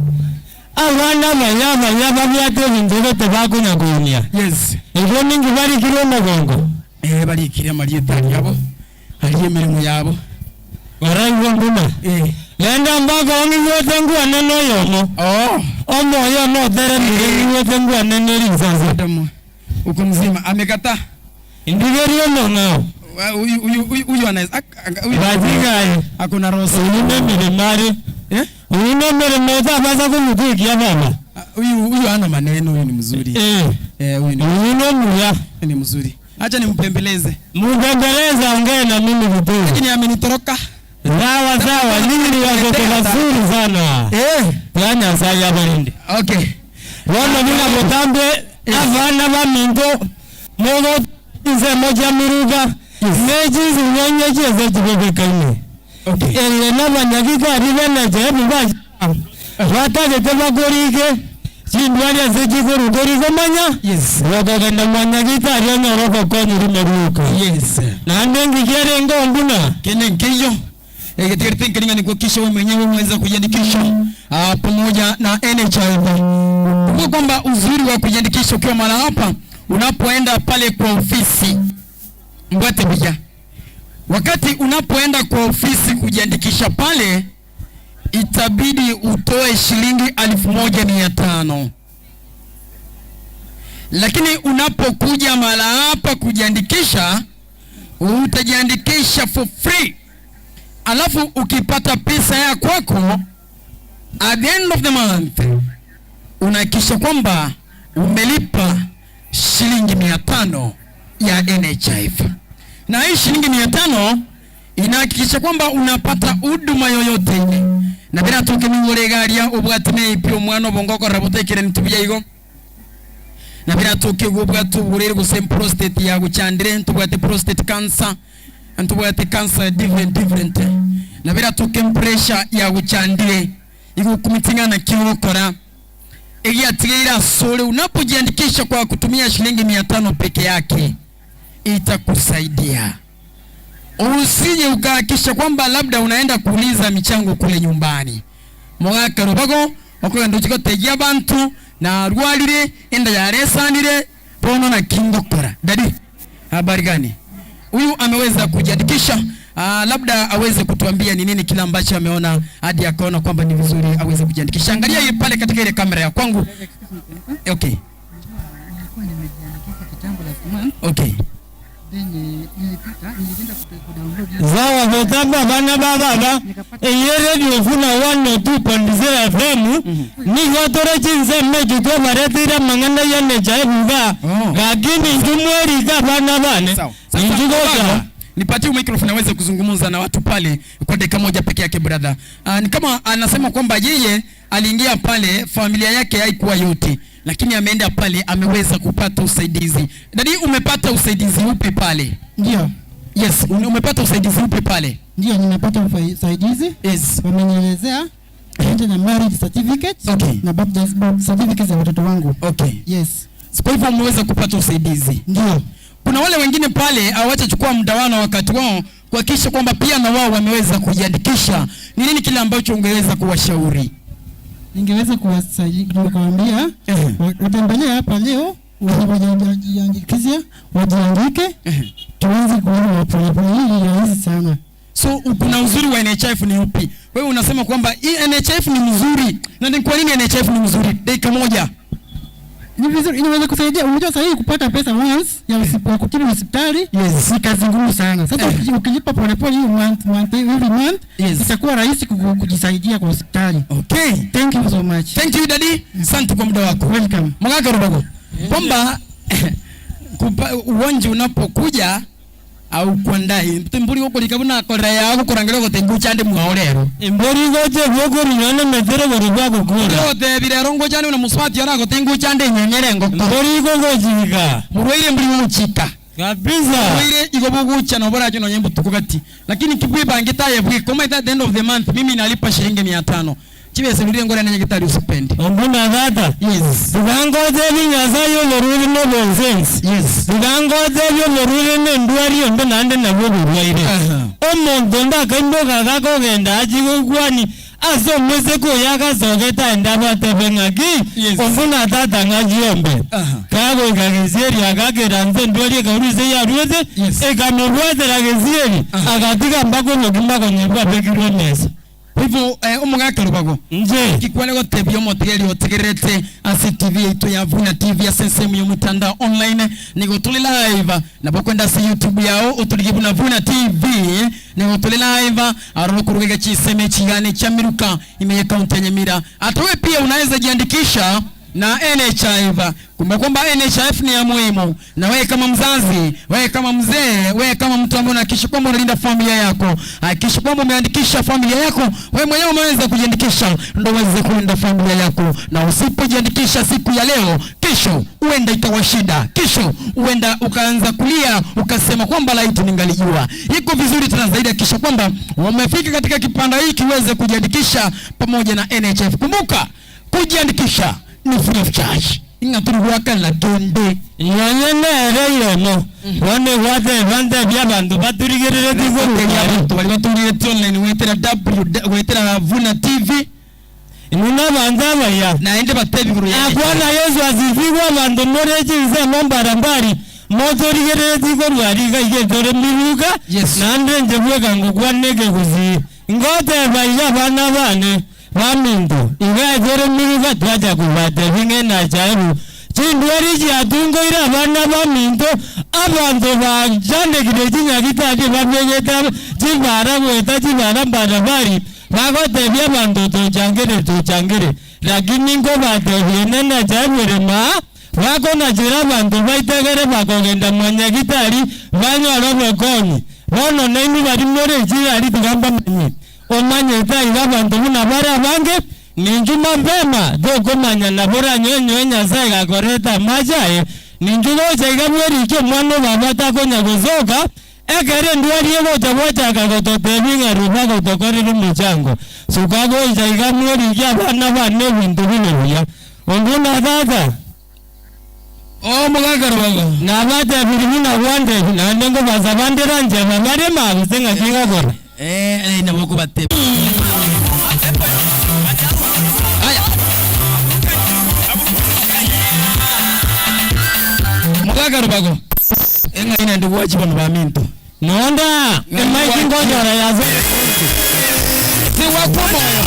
Abana baya baya babyate ebintu tebakunyakunya. Yes. Ebyo ningi barikire omugongo. Barikire amarieta yabo. Hariyo emirimo yabo. Baraiwe mbuna. Genda mpaka ong'iwete ngwane noyomo. Oh. Omoyo noteremire ng'iwete ngwane nerinsase. Adamu. Uko mzima amekataa. Ndigerio mong'ao. Huyu huyu huyu huyu anaweza huyu Bajigaye. ako na roho. Uyu nemirimo ari. Eh? Uyu nemirimo otabasa kumutuikia baba. Huyu huyu hana maneno, huyu ni mzuri. Eh, huyu ni Uyu nomuya. ni mzuri. Acha nimpembeleze. Mupembeleze ongee na mimi vizuri. Lakini amenitoroka. Sawa sawa, nyinyi ni watoto wazuri sana. Eh. Ya Nyasaye abalinde. Okay. Bono buna botambe abana baminto mogo nsemo chia miruka nechizi nyenye chiese chibebekaine. Okay. Eye nabanyagitari benechebu ba batagete bakorike chindwari ase chikoruka rikomanya Yes. bakogenda mwanyagitari onyore obokonyi rimeruka. Yes. Naende ngikiarenge ombuna. Kene nkeyo. Katika tinkalinga ni kuhakikisha wewe mwenyewe umeweza kujiandikisha pamoja na NHIF. Kumbuka kwamba uzuri wa kujiandikisha ukiwa mara hapa, unapoenda pale kwa ofisi Mbwate bija, wakati unapoenda kwa ofisi kujiandikisha pale, itabidi utoe shilingi 1500 lakini unapokuja mara hapa kujiandikisha utajiandikisha for free, alafu ukipata pesa ya kwako at the end of the month Unahakikisha kwamba umelipa shilingi 500 ya NHIF, na hii shilingi 500 inahakikisha kwamba unapata huduma yoyote ile na biratoke nigore egaria obwate neipi omwana obongo okorora botekire nitubuya igo na biratoke igo obwate oborwaire gose prostate yagochandire ntobwate prostate cancer ntobwate cancer different different na biratoke pressure yagochandire igo okomiting'ana naki ogokora egiatigeire asore unapojiandikisha kwa kutumia shilingi 500 peke yake itakusaidia. Usije ukahakisha kwamba labda unaenda kuuliza michango kule nyumbani. Mogaka rubago okogenda ochie gotegia abanto narwarire enda yaresanire bono naki ngokora. Daddy, habari gani? Huyu ameweza kujiandikisha. Labda aweze kutuambia ni nini kile ambacho ameona hadi akaona kwamba ni vizuri aweze kujiandikisha. Angalia hii pale katika ile kamera ya kwangu. Okay. Nilikuwa nimejiandikisha kitambo last month. Okay. Then nilipata nilienda kudownload Zawa votamba bana ba baba eye radio funa 102.0 FM nigo tore chinse mejuko baretire mang'ana ya NHIF iga lakini injumwerika bana bane injugocha Nipatie microphone aweze kuzungumza na watu pale kwa dakika moja peke yake brother. Ni kama anasema kwamba yeye aliingia pale, familia yake haikuwa yote, lakini ameenda pale ameweza kupata usaidizi. Dadi, umepata usaidizi upi pale? Ndio. Yes, umepata usaidizi upi pale? Ndio, nimepata usaidizi. Yes. Wamenielezea niende na marriage certificate okay. na birth certificate za watoto wangu. Okay. Yes. Kwa hivyo umeweza kupata usaidizi. Ndio. Kuna wale wengine pale hawachachukua muda wao na wakati wao kuhakikisha kwamba pia na wao wameweza kujiandikisha. Ni nini kile ambacho ungeweza kuwashauri? Ningeweza kuwasaidia kuwaambia watembelee hapa leo wajiandikishe, wajiandike tuweze kuona polepole. Hii ni rahisi sana. So kuna uzuri wa NHIF ni upi? Wewe unasema kwamba hii NHIF ni mzuri. Na ni kwa nini NHIF ni mzuri? Dakika moja. Ni vizuri, inaweza kusaidia. Unajua sasa hivi kupata pesa once ya ya kutibu hospitali yes, ni kazi ngumu sana. Sasa ukilipa polepole hiyo month, month, every month yes, itakuwa rahisi kujisaidia kwa hospitali. Okay. Thank you so much. Thank you daddy. Asante kwa muda wako. Welcome. Mwaka Rubago. Kwamba ugonjwa unapokuja au kuandai mburi uko likabuna kora yako kurangire gote nguchande mwaorero imbori goche bwokori nyone metere gori bwagokura gote birero nguchande una muswati ara gote nguchande nyenyere ngoko mbori gogochika murwaire mburi gochika kabisa murwaire igo bogucha no boracho no nyembo tukugati lakini kibwe taye bwe koma at the end of the month mimi nalipa shilingi 500 chibese rurire ngora nenye gitari usipende ombuna tata yes tukangote binyasaye omorwire no nonsense yes tukangote omorwire nendwari yonde naende nabwo oborwaire omonto ndakaimboka gakogenda achigokwania ase omweseke oyo agasogete aende abatebe ng'aki ombuna tata ng'achiombe kagoika gesieri agakera nse endwari ekaurwa yarwete ekamobwatera gesieri agatiga mpaka obokima konyebwa abekirwe emesa Kwa hivyo omogaka Rubago nje kikwane gotebia omotigeri otegererete ase TV yaitu ya Vuna TV ase ensemo ya omotandao online nigo tuli live nabo kwenda ase YouTube yao otorigie buna Vuna TV nigo tuli live aroro korugega chiseme chigane cha Miruka imeye kaunti ya Nyamira. Hata wewe pia unaweza jiandikisha na NHIF. Kumbuka kwamba NHIF ni ya muhimu, na wewe kama mzazi, wewe kama mzee, wewe kama mtu ambaye unahakikisha kwamba unalinda familia yako, hakikisha kwamba umeandikisha familia yako, wewe mwenyewe umeweza kujiandikisha ndio uweze kulinda familia yako. Na usipojiandikisha siku ya leo, kesho huenda ikawa shida, kesho huenda ukaanza kulia ukasema kwamba laiti ningalijua. Iko vizuri tena zaidi, hakikisha kwamba umefika katika kipanda hiki uweze kujiandikisha pamoja na NHIF. Kumbuka kujiandikisha ni free of charge. Ingaturi gwaka la kende yonye nere yomo bone gwate bante bya bantu baturigerereti abantu bari baturigereti online wetera w wetera Vuna TV nuna bantu abaya naende batebi guru ya akwana Yesu asifiwe abantu more chinse mombarambari motorigerereti korwari gaige tore miruka nande nje bweka ngokwaneke kuzi ngoteba iga bana bane baminto iga tore miruka twacha kubate binge na chaibu chindwari chiatungoire abana baminto abanto bachandekire chinyagitari bamenyete chibara gweta chibara mbarabari bagotebia abanto tuchangire tuchangire. Lakini nkobatebia ine nachabire ma, bakonachera abanto baitegere bakogenda mwanyagitari banyore obokonyi. Bono nainwe baria more chigari tiga mbamanyie. Omanyete aiga abanto buna bare abange, ninchwe mapema tokomanya nabo oranyoenyoe Nyasae gakoreta amache aye, ninchwe gocha iga bwerikie omwana o baba takonya gosoka, Ekero endwari egocha gwachaka gototebia ng'a ruba gotokorera omochango, suka gocha iga morigie abana bane ebinto bibe buya. Onde na tata? Omogaka Rubago. Nabatebirie buna gwantebia, naende nkobasaba ndire anchera bare maa gose ng'aki ngakora. Eh, nabo okobatebia. Aya. Omogaka Rubago. Eng'ai naende gwachi bono baminto. Nonda, emaiki ngonyora yase. Tigwakwa omoyo.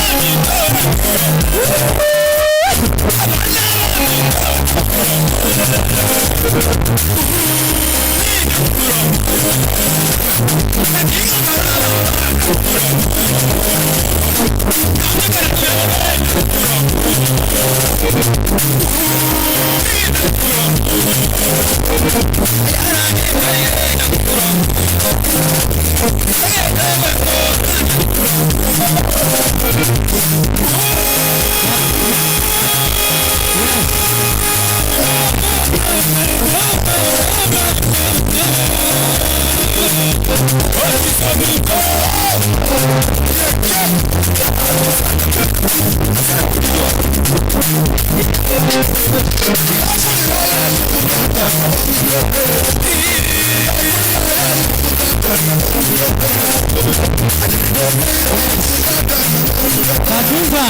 Kabisa.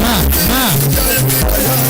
Ma, ma.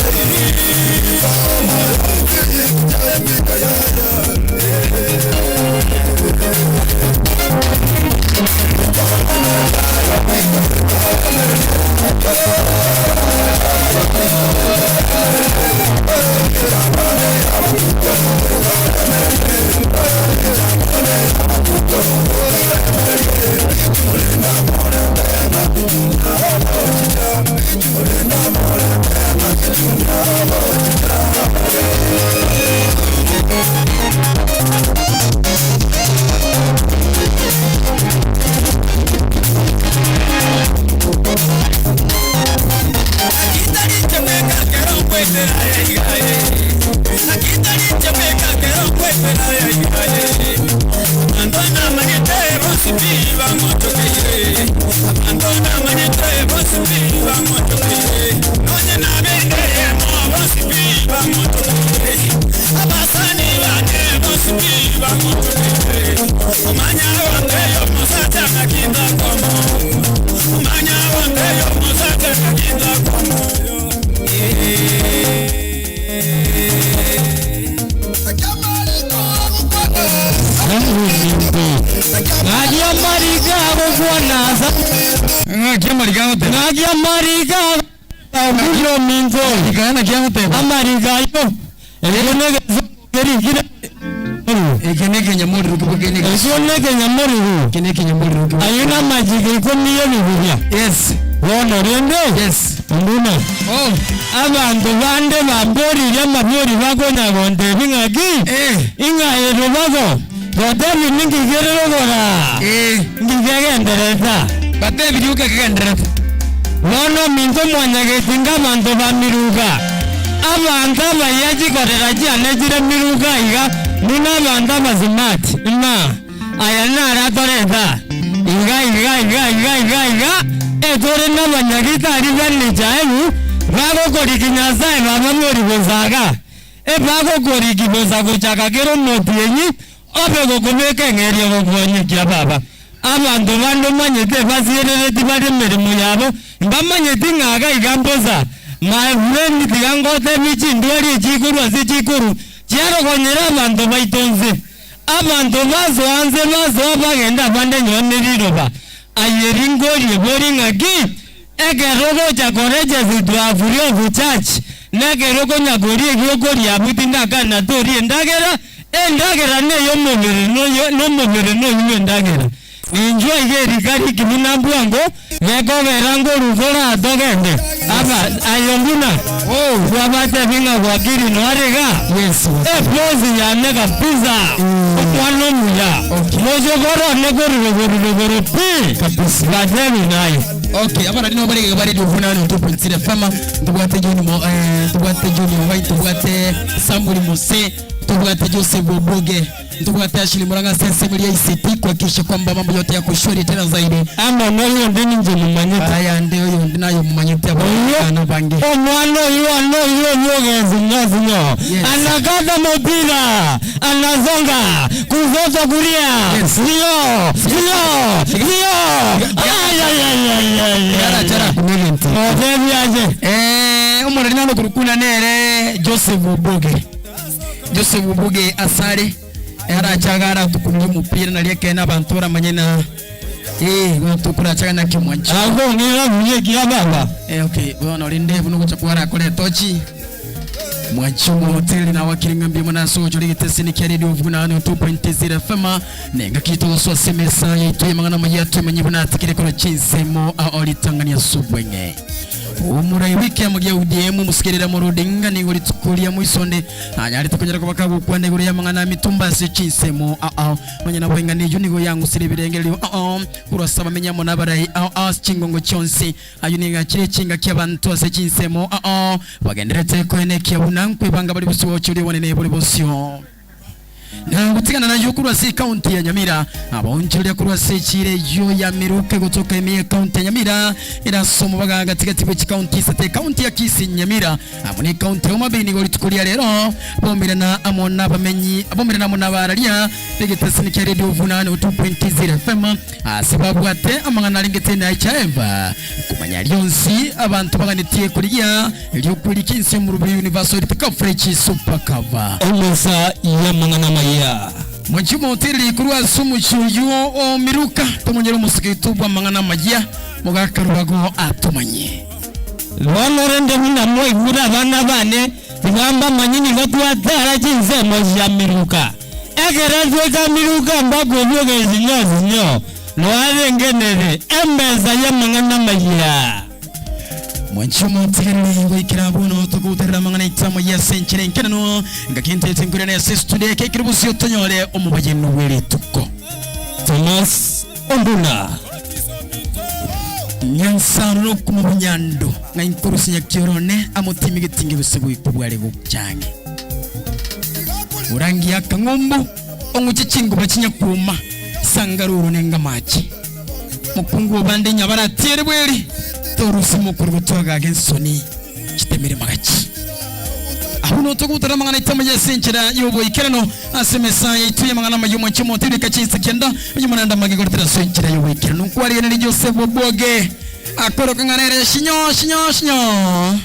Ng'akia mariga agokwana asa. Ng'akia mariga agoteba. Ng'akia mariga agokwana ominto. Mariga naki agoteba. Amariga ayo. Ekio negesungu kerikire. Eke nekenyamorero kebwe kene. Ekio nekenyamorero. Eke nekenyamorero kebwe. Ayio namachiko ikomi y'ebibiria. Yes. Bono rende. Yes. Ombuna. Oh. Abanto bande bamboririe amabiori bakonya gontebia ng'aki, ing'a erobago, gotebi ninki kere rogora, nki kegendererete. Batebirie oke kegendererete. Bono ominto mwanyagetinga abanto ba miruka, abanto abayia chikorera chiane chire miruka iga, buna abanto abasimati, ng'a aya naro atoreta iga iga iga iga iga iga, etore nabanyagitari b'Emichaeli bagokoriki Nyasae baba bori bosaga, ebagokoriki bosa gochaka kera omotienyi, obe gokobeka eng'eria gokonyekia baba. Abanto bande omanyete basierereti bare emeremo yabo, mbamanyeti ng'a iga iga mbosa. My friend tiga ngotebie chindwari echi ikorwa ase chikoru chiarogonyera abanto baito nse. Abanto basoa nse basoa bagenda abande nyoo neriroba. Aye ringorie bori ng'aki? Ekero ogocha koregesitwa free of charge, nekero okonya koria eki okoria abwo tindakana torie endagera, endagera neyomobere noyo nomobere noywo endagera. Ninchwo iga erika riki buna mbwango, gekogera ngorufore aa togende. Aba, aye mbuna, bwabatebi ng'a gwakiri noare iga? Epozi yane kabisa, omwana omuya, mochokoro one korwa rogoro rogoro pi, batebi naye. Okay, abarari nabo bare bare Radio Vuna 2.0 FM. Ntobwate John Mo eh ntobwate John Mobai, ntobwate Samuel Mose, ntobwate Joseph Oboge. Ntobwate Ashley Murang'a ase ensemo eria ICT kuhakikisha kwamba mambo yote yako shwari tena zaidi. Amo noyonde ninche momanyete. Aya nde oyonde naye omomanyete abana bange. Omwana oyo one oyo oyo ogesinyo sinyo. Yes. Anakata mupira, anasonga kusoto kulia. Sio, sio, sio. Ay ay ay ay ay. Chara chara kumilenti. Otebi aje. Eh, omorari nano kurukuna nere Joseph Oboge. Joseph Oboge asare arachaga aratukumia omupira naria ekene abanto baramanye na eh bantu kurachaga na kimwanchi. Ako ngira mwenye kia baba. Eh, okay, bono rinde buno gocha kwara kore tochi. Mwachumo hoteli na wakiringa mbimo na sojo ligitesi ni kia Radio Vuna 2.0 FM nenga kito so semesa yaitu mangana mayatu manyibuna atikire kora chinsemo aolitangania subwenge umurai wiki ya mugia UDM musikerera mu rudinga ni guri tukuria muisonde anyari tukonyera kubaka gukwana iguru ya mangana mitumba se chinsemo a a manyana bwenga ni yunigo yangu sire birengeri a a kurasaba menyamo nabarai a a chingongo chonse ayo ni gakire chinga ky'abantu ase chinsemo a a bagenderete kwene kyabuna nkwibanga bari busiwo churi wanene buri busyo na gutigana nayo kurwa si kaunti ya Nyamira abonjeria kurwa si chire yo ya miruke gutoka emiye kaunti ya Nyamira irasoma baganga tigati bw'iki kaunti sate kaunti ya Kisii Nyamira abo ni kaunti ya Mabini gori tukuria rero bomirana amona bamenyi abomirana amona bararia bigitesi ni kia Radio Vunani 2.0 FM sababu ate amangana ringete na HIV kumanya lyonsi abantu baganitie kuriya lyokuri kinsi mu rubi universal coverage super cover Emesa ya mangana maya. Mwachumo hoteli kurwa sumu chuyu omiruka tumonyera omusikitu bwa mangana majia mugakarubago atumanye Bono rende buna mwaigure abana bane tibamba manyini gatwatara chinsemo cia miruka ekero tweka miruka mpaka obioge sinyo sinyo noarengenere emesa ya mang'ana maya mwachumo hoteli goikira buno tuguterera mangana itamo ya senchere nkenano ngakintete nkurene ya studio kekiri busio tonyore omubayeno werituko Thomas Ombuna nyansano nokumubunyando nga inkurusi nyakiorone amutimi gitingi busibu ikubwale gukyange urangi akang'ombo ong'uche chinguba chinyakuma sangaruru nenga machi mukungu obande nyabaratiere bweri torusi mukuru gutwagaga ensoni chitemere magachi aho notogutara mangana itama yesenchera yoboikerano asemesa yaituye mangana mayumo chimo tirika chinsa kenda uyu magigortera senchera yoboikerano kwari ni Joseph Oboge akoro kanganere shinyo shinyo shinyo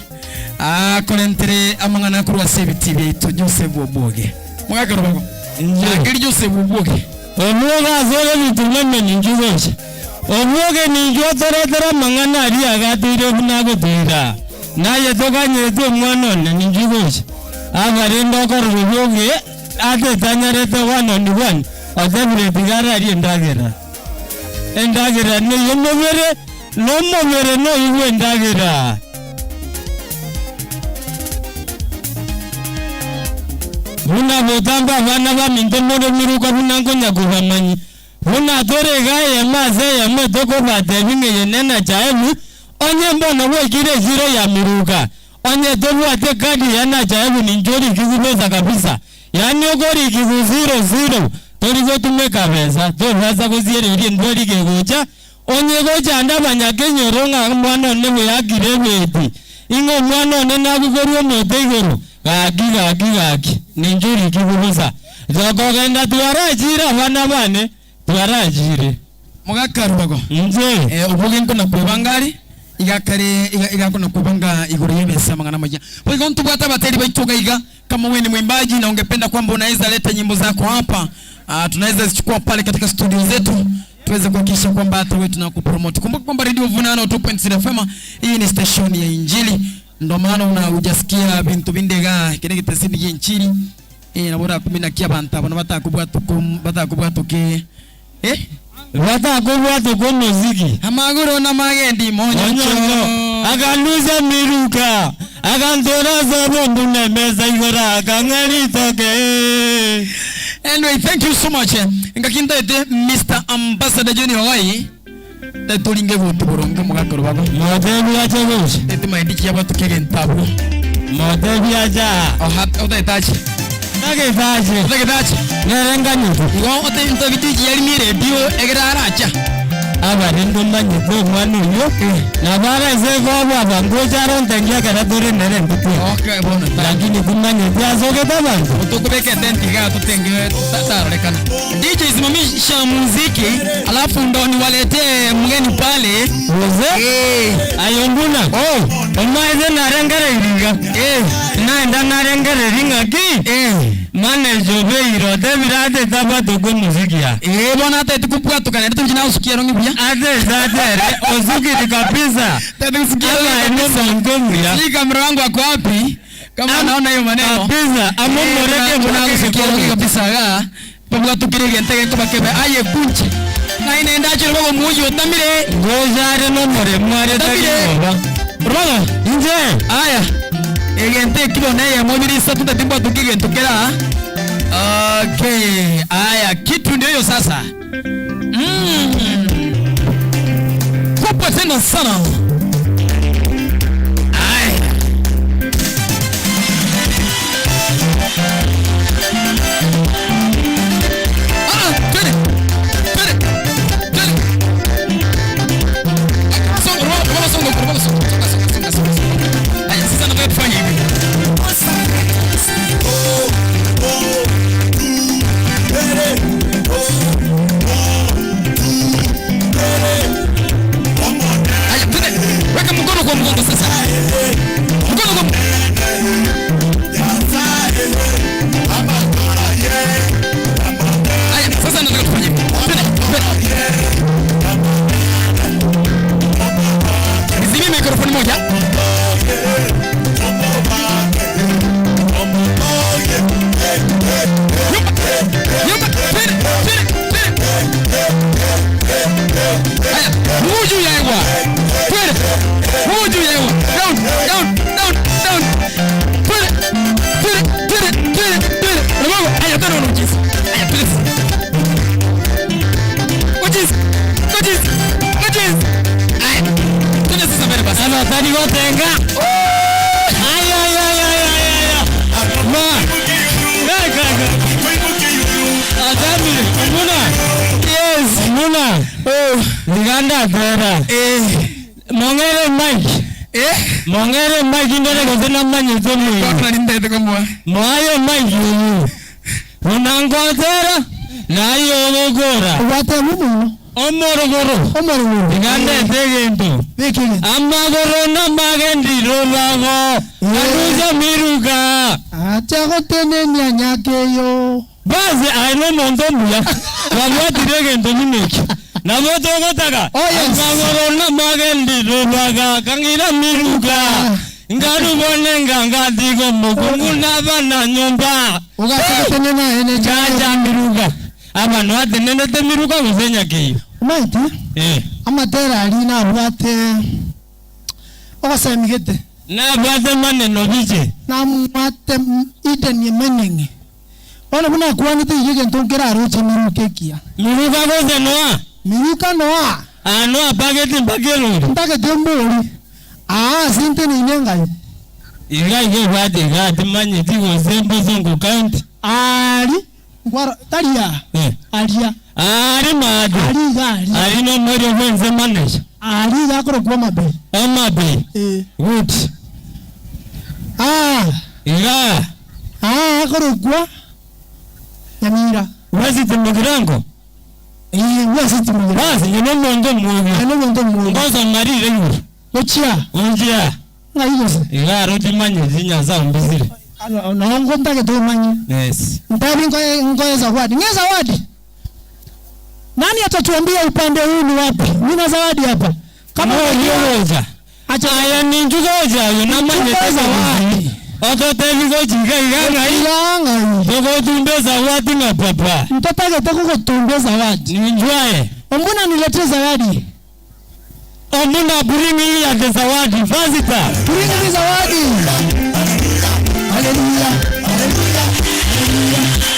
akorentere amangana kurwa sebiti beitu Joseph Oboge mugakaro bako akiri Joseph Oboge Omuoga asore bitumeme ninjugoche omuoge ninjo toretera mang'ana aria agateire buna agotwira naye tokanyerete omwana one ninjugoche abarende okorora obwoge atetanyarete one on one otebire tigara aria endagera endagera niyo omobere nomobere noigwe endagera buna botamba abana baminto more miruka buna nkonya kobamanyi buna torega eyemo ase eyemo tokobatebi ng'eye nena chaemu onye mbono bwaikire esiro ya miruka onye tobwate kadi ya nachaemu nincho orikigu besa kabisa yaani okorikigu zero zero torigotumeka besa tobasa gosiereria endwari kegocha onye gochanda abanyakenyoro ng'a omwana one bweyakire ebeti ing'o omwana one nabukorwa omote igoro gaki gaki gaki nincho orikigu bosa tokogenda twarachire abana bane twarachire mugakarubago nje eh oboge nkona kwebangari igakare igakona kubanga iguru yebesa mangana moja kwa hiyo ntubwata bateri baituga iga kama wewe ni mwimbaji na ungependa kwamba unaweza leta nyimbo zako hapa tunaweza zichukua pale katika studio zetu tuweze kuhakikisha kwamba hata wewe tunakupromote. Kumbuka kwamba Radio Vunano 2.0 FM hii ni station ya Injili, ndio maana una hujasikia bintu bindega kile kitesini ya Injili eh nabora kumina kia bantu abana batakubwa tukum batakubwa tuke eh. Batakobwate kw'omosiki. Amagoro namagendi monyoncho. Monyoncho. Akanusia miruka. Akantora ase obondu na emesa igoro akang'a ritoke. Anyway, thank you so much. Ngaki ntaete Mr. Ambassador John Ogai. Tetoringe gutu boronge omogaka Rubago. Motebi ache gocha. Tete maindi kia batu kegentabu. Motebi acha. Oha otaetache. Tagetache. Otagetache. Nerenganyete. Igo ote ntabiti yari mi radio egera aracha. Abarendo mbanyete omwana oyo nabarese kobwaba ngocha arontengia ekero tore nere ntitwe. Okay, bono. Lakini timanyete asogete abanto. Utukubeke tenti ga tutenge tarorekana. DJ simamisha muziki alafu ndo niwaletee mgeni pale. Mzee? Eh. Ayo mbuna. Oh. Omaete narengereiri iga. Eh. Naenda narengereri ng'aki. Eh. Manager obeire otebire atete abwate kwa omuziki ya. Eh, bona ate tukubwatuka nende tumjina usukia rongi buya. Atete atere osukiri kabisa. Tete usukia Ama rongi eno kabisa. monto muya. Sijui kamera wangu ako wapi? Kama naona hiyo maneno. Kabisa. Amo moreke moreke moreke rongi kabisa ga. Pabwatukire gentege kobakebe aye kunche. Na ine ndache rogo muyo utamire. Ngoja are no more mware Utamire. taginoba. Rogo. Inje. Aya. Egente kibona ya mobili sasa tutatimba tukige tukera. Okay. Aya, kitu ndio hiyo sasa. Kubwa tena sana. Aya. Ah, twende. Twende. Twende. Songa, roba, roba, songa, roba, songa, songa, songa, songa, songa. Aya, sasa nataka tufanye hivi. Aya, twende. Weka mkono kwa mgongo sasa. Mkono kwa Aya, sasa nataka tufanye hivi. Twende, twende. Nizimie mikrofoni moja. Nyumba, nyumba, twende, twende, twende. Aya, mguu juu ya hewa. Twende. Mguu juu ya hewa. Down, down, down, down. Twende, twende, twende, twende, twende. Rubago, aya, twende unaocheza. Aya, twende. Ucheze, ucheze, ucheze. Aya, twende sasa mbele basi. Abatari gotenga. Ay, ay, ay, ay, ay, ay, ay. Ma. Ga, ga, ga. Adami, mbuna. Yes. Mbuna. Oh. Liganda tera. Eh. Mongere mic. Eh. Mongere mic ndore gose namanyete mwiyo. Kwa nini ndete kwa mwa? Mwayo mic uyu. Unangotera nayo ogokora. Obwate muno. Omorogoro. Omorogoro. Liganda egento. Bikini. Amagoro namagendi rubago. Anuza miruka. Acha gotenenia nyakeyo. Basi aye nomonto omuya babwatire egento buna ekio nabo togotaka Oh, yes. amagoro namagendi rubaga kangira miruka ngarubone ngangatiga omokungu nabana nyomba Ugacha gotenena ene ngacha miruka abano atenenete miruka gose nyakeyo Maite. Eh. Amatera ari nabwate ogosemigete. Nabwate maneno biche. Namwate idenie menenge. Bono buna akwanete iga egento nkeraroche miruka ekiya. Miruka gose noa. Miruka noa. Anoa paketi mpaka erori. Mpaketi embori. Aa sinteneine ngai. Iga iga ebwate iga timanyeti gose Bosongo County. Ari ngwara taria. Eh. Aria. Ari maado. Ari iga ari. Ari no mweri bwenze manager. Ari iga akorokwa Homa Bay. Homa Bay. Eh. Good. Ah. Iga. Ah akorokwa Nyamira. West Mugirango. Eh West Mugirango. Basi nyino mondo mugi. Nyino mondo mugi. Ngozo marire yuru. Gochia. Onjia. Ngai gose. Iga aro timanyeti nyaza ombisire. Nongo ntagete omanye. Yes. Ntabi ngoe ngoe zawadi. Nge zawadi. Nani atatuambia upande huu ni wapi? Nina zawadi hapa. Kama unajua Acha aya ninjugoja yo namanyete zawadi. Ototebi gochiga iga ngai. Iga ngai. Togotumbe zawadi ng'a papa. Ntotagete kugotumbe zawadi. Ninjwae. Ombuna niletee zawadi. Ombuna bring here the zawadi faster. Bring me zawadi. Hallelujah. Hallelujah.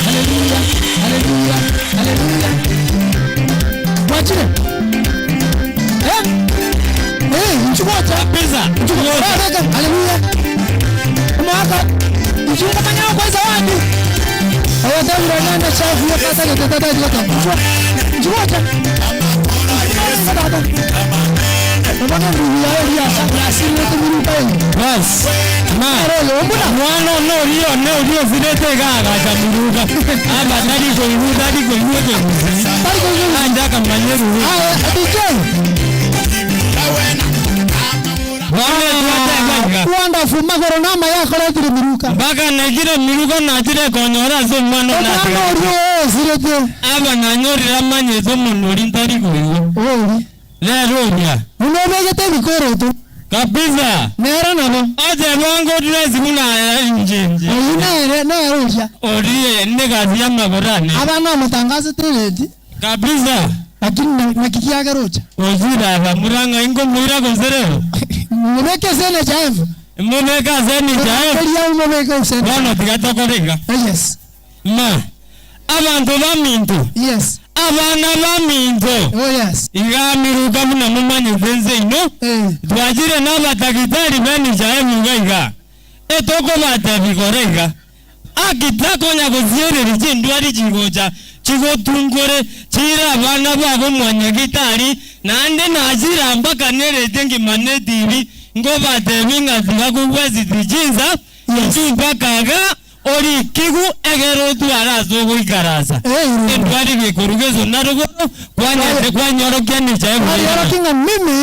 Hallelujah. Hallelujah. Hallelujah. Mwachile. Eh? Eh, nchukua cha. Kabisa. Nchukua. Hallelujah. Mwaka. Nchukua manyao kwa zawadi. Awatawira nanda chafu ya kata ya tata ya tata. Nchukua. Nchukua cha. Bas. Ma. Mwana no rio ne rio zirete gaga cha muruga. Aba tari koibu tari koibu ke. Tari koibu. Anja kamanyeru. Ah, DJ. Wonderful magoro nama yakoretire miruka. Mpaka nekire miruka nachire konyora ase omwana Omwana orio osirete. Aba nanyorire amanyete omonwa ori ntari koigwa. Ori. Rero oria. Buna obegete ebikoroto. Kabisa. Nere nabo. Oche bwango dress buna nje nje. Oyu nere nere oria. Orie ne kazi ya magorane. Abana omotangazo redi. Kabisa. Lakini nakikiagerocha. Ozira aba muranga ingo muira gonserero. Mubeke sene chaefu. Mubeka sene chaefu. Keria umubeke sene. Bono tigatokorega. Yes. Ma. Abantu baminto. Yes. Abana baminto. Oh yes. Iga miruka muna mumanye zenze ino. Eh. Twajire n'abatagitari bene chaefu iga iga. Etoko batabikorenga. Akitakonya gosiereri chindwari chigocha chigotungore chira abana babo mwanyagitari naende nachira mpaka nerete ngima netibi ngobatebi ng'a tibakobwasiti chinsa inchu mpaka iga orikigu egere otware ase ogoikarasa endwari gekoruga eso narogoro kwanyete kwanyorokia Waliorokia ng'a mimi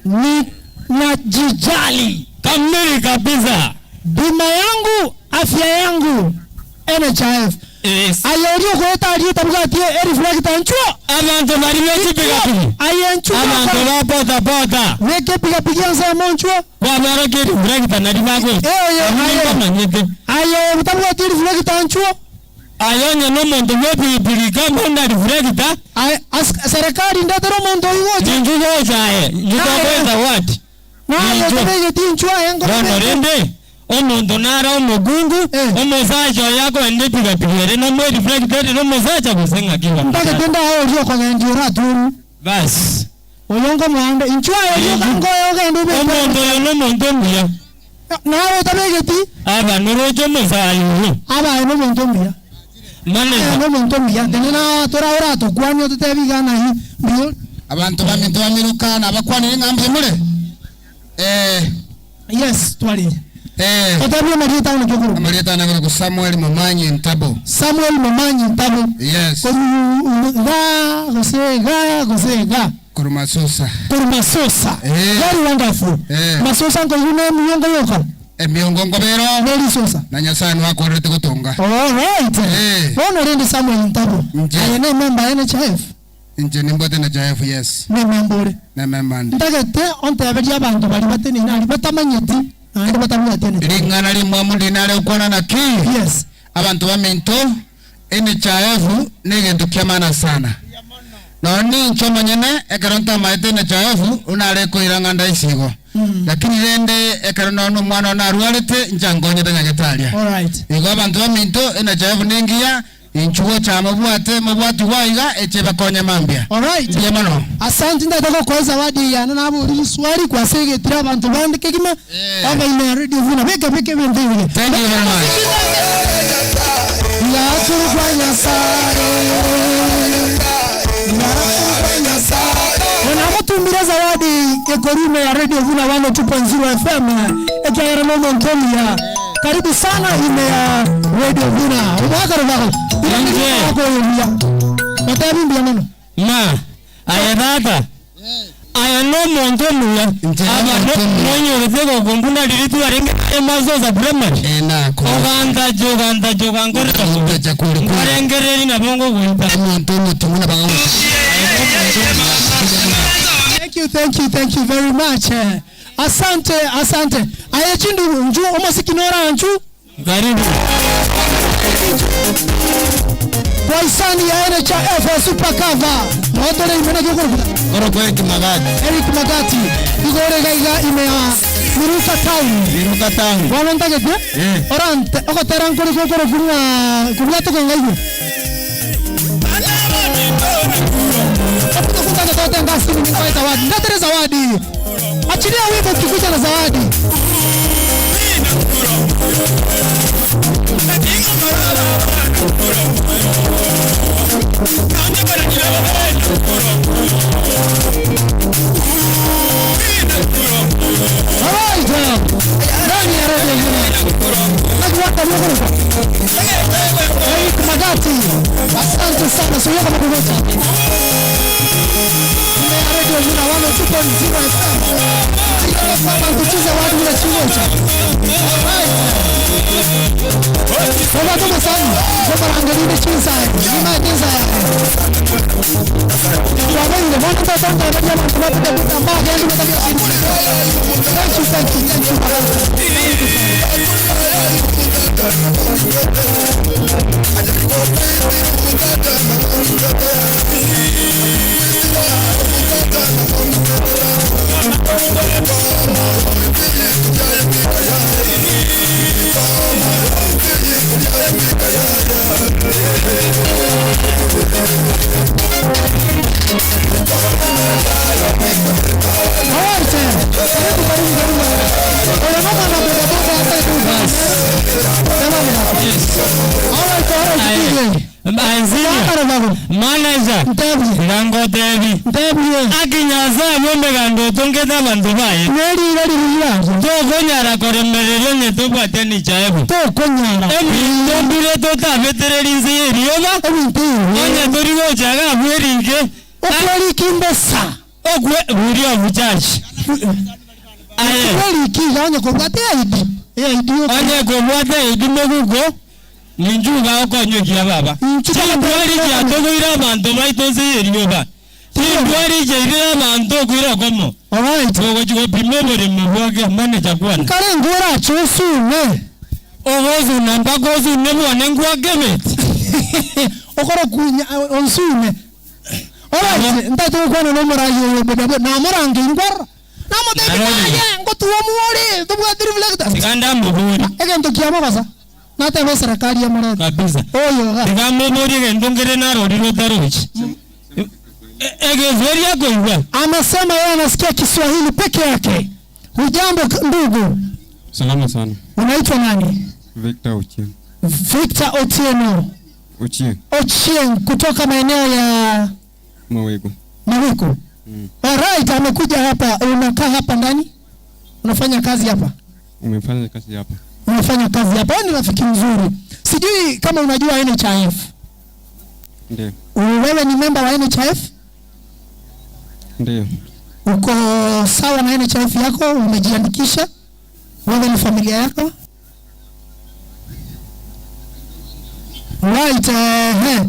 ni najijali kamili kabisa. Bima yangu, afya yangu, NHIF. Yes. Ayorio kweta ariyo tabwatie eriflekta nchuo. Abantu bari bechipigapigi. Aye nchuo. Abantu ba boda boda. Weke pigapigi ansa mo nchuo. Kwabara ke reflector nari bako. Eh aye aye. Manyete. Aye tabwatie reflector nchuo. Ayonye no muntu wepigipigi kama una reflector. Aye serikali ndetero muntu igocha. Ninjugocha aye. Njugocha what? Naye tabegeti nchuo engo. Bono rende. Omonto nara omokungu omosacha oyo akoenda epigapigi ere nomo reflector ere nomosacha gose ng'aki Mpaka tenda ayo rio kogendi oraturu. Bas. Oyongo mwande nchuo ayo ngoyo ogende ube. Omonto oyo nomonto omuya. Nawe tabegeti. Aba noroche omosayi oyo. Aba nomonto omuya. Maneza. Nomonto omuya. Tenena tora oratokwania tutebigana hi. Mbio. Abantu baminto bamiruka nabakwanire ng'ambi mure. Yes, twali. Eh. Otabia Marieta ono kekuru. Marieta na Samuel Momanyi Ntabo. Samuel Momanyi Ntabo. Yes. Koru ga gose ga gose ga. Kurumasosa. Kurumasosa. Eh. Very wonderful. Eh. Masosa ngo yune miyongo yoka. Emiongo ngobero. Neri sosa. Na Nyasaye niwakorete gutunga. All right. Eh. Bono rende Samuel Ntabo. Aye ne member NHIF. Inje nimbwate NHIF yes. Ne membore. Ne member ndi. Ndagete onteberia abantu bari batenene ari batamanyeti. Naende batabwate NHIF. Ring'ana rimwe mundinare ukwana naki. Yes. Abantu baminto NHIF ni gĩntũ kĩa maana sana. No nincho manyene ekero ntamaete NHIF unare kwĩra ng'anda icigo. Lakini rende ekero nono omwana one arwarete nchangonyete nyagĩtaria. All right. Igo abantu baminto NHIF ni ngiya inchuo cha mabwate mabwati waiga eche bakonye mambia. All right. Ndiye mono. Asante ndataka kwa zawadi yana naburi swali kwa segetira abantu bandi kegima. Aba ine radio vuna beka beka bende bige. Thank you very much. Yakurwa Nyasaye. Yakurwa Nyasaye. Onamutumira zawadi ekorume ya Radio Vuna 102.0 FM. Ekyayera no montomia. Karibu sana ime ya Radio Vuna. Omwaka rubako. Ine. Batabimbia neno. Ma. Aye tata. Aya no muntu omuya. Aba nonyorete gokombuna riri twarenge emasosa primary. Ogantacha ogantacha ogankorera nkorengereri nabo ngogoita. Omuntu omutumu nabo Thank you, thank you, thank you very much. Asante, asante. Aye chindu nju omasikinora nju. Karibu. Kwa hisani ya NHIF Super Cover. Notore ime naki okorokwa? Nkorokwa Eric Magati. Eric Magati. Igo ore iga iga ime ya Miruka Town. Miruka Town. Bono ntagete Eh. orante ogotera nkore gokorokwa ng'a kobwate okong'aigwa. Tafuta kwanza tote ngasi mimi nikae zawadi. Ndetere zawadi. Achilia wimbo ukikuja na zawadi. Alright. Ndani ya Radio Vuna. Nakiwata mwogo. Eric Magati. Asante sana. Sio kama kuvocha. Ya Radio Vuna 102.0 FM. Ayolo kwamba kucheza watu na chivocha. Baba tuko sana. Baba angaline chinsa. Nyuma chinsa. Kwa wengi mbona mtoto angalia mambo mapya kwa mbaya gani Thank you, thank you, thank you. Alright. Karibu, karibu, karibu. Oyo mama na boda boda hata tu. Alright, alright, DJ. Anzia. Manager. Ngangotebi. Akinyaza bomegando otongete abanto baye. Tokonyara koremereria onye tobwate NHIF. Tokonyara. Ebinto mbire totabetereri nse ya erioba. Onye tori gocha iga abwo eringe. Okweriki mbesa. Okwe buria obuchachi. Aye. Okweriki iga onye kobwate ID. ID. Onye kobwate ID moguko. Ninchu bagokonywa ekiya baba. Chindwari chiatogoire abanto baito nse ya erioba. Chindwari chiairire abanto okoira okomo. Alright. Togochi gopima oboremo bwake manager kwana. Kare ngora chosume. Ogosuna mpaka osune bwane ngwakebeti. Okoro kunya onsume. Alright, ntate gokwana nomorayi oyo boda boda. Namorange ingwara. Namotebi naye ngotuwa muore tobwate reflector. Tiganda muburi. Egento kiamabasa. Nateba serikali ya morete. Kabisa. Oyo ga. Tiga muburi egento nkere narorire otarochi. Egeswahili akoigwa. Amesema yeye anasikia Kiswahili peke yake. Hujambo ndugu? Salama sana. Unaitwa nani? Victor Ochieng. Victor Otieno. Ochieng. Ochieng kutoka maeneo ya Mawego. Mawiko. Alright, amekuja hapa. Unakaa hapa ndani? Unafanya kazi hapa? Umefanya kazi hapa. Unafanya kazi hapa. Wewe ni rafiki mzuri. Sijui kama unajua NHIF. Ndio. Wewe ni member wa NHIF? Ndio. Uko sawa na NHIF yako? Umejiandikisha? Wewe ni familia yako? Right, eh.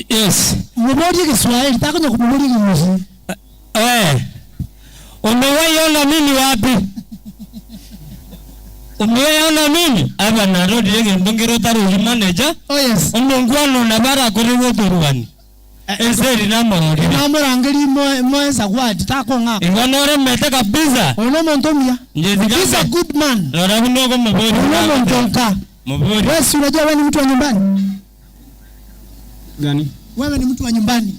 Yes. Muborie Kiswahili, takunya kumuborie Kirusi. Eh. Umewahi ona mimi wapi? Umewahi ona mimi? Aba narorire egento nkere otarochi manager. Oh yes. Omongwana nabara akore gotorwani. Eseri namororire. Namorangeri moe zawadi takong'a. Igo noremete kabisa. Oyo nomonto omuya. Nje He's a good man. Rora buna okomobori. Oyo nomonto nka. Mobori. Wewe si unajua wewe ni mtu wa nyumbani? Gani? Wewe ni mtu wa nyumbani.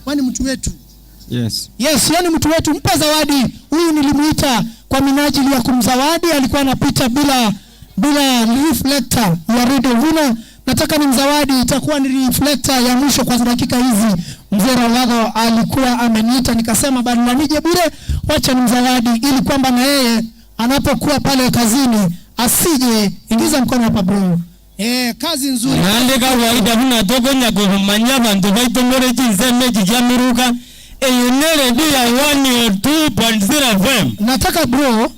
Wewe ni mtu wetu. Yes. Yes, yani mtu wetu, mpe zawadi. Huyu nilimuita kwa minajili ya kumzawadi, alikuwa anapita bila reflector ya Radio Vuna. Nataka nimzawadi, itakuwa ni reflector ya mwisho kwa dakika hizi. Mzee Rawago alikuwa ameniita, nikasema badala nije bure, wacha nimzawadi ili kwamba na yeye anapokuwa pale kazini asije ingiza mkono hapa bro. Kazi nzuri. Naende kawaida buna tokonya kumanya bantu baitomore chinsemo echi chia miruka. Eyo ne redio ya 102.0 FM. Nataka bro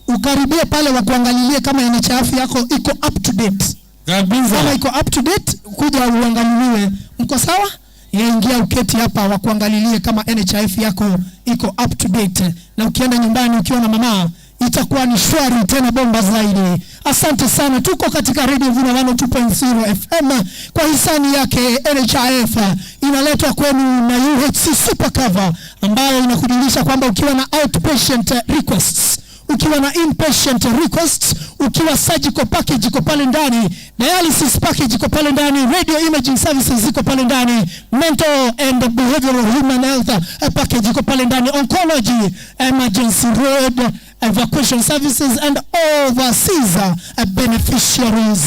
ukaribie pale wakuangalilie kama NHIF yako iko up to date. Kabisa. Kama iko up to date kuja uangaliliwe. Mko sawa? Ingia uketi hapa wakuangalilie kama NHIF yako iko up to date. Na ukienda nyumbani ukiwa na mama itakuwa ni shwari tena bomba zaidi. Asante sana, tuko katika Radio Vuna 102.0 FM kwa hisani yake NHIF, inaletwa kwenu na UHC Super Cover ambayo inakujulisha kwamba ukiwa na outpatient requests ukiwa na inpatient requests, ukiwa surgical package iko pale ndani, dialysis package iko pale ndani, radio imaging services ziko pale ndani, mental and behavioral human health package iko pale ndani, oncology, emergency road evacuation services and overseas beneficiaries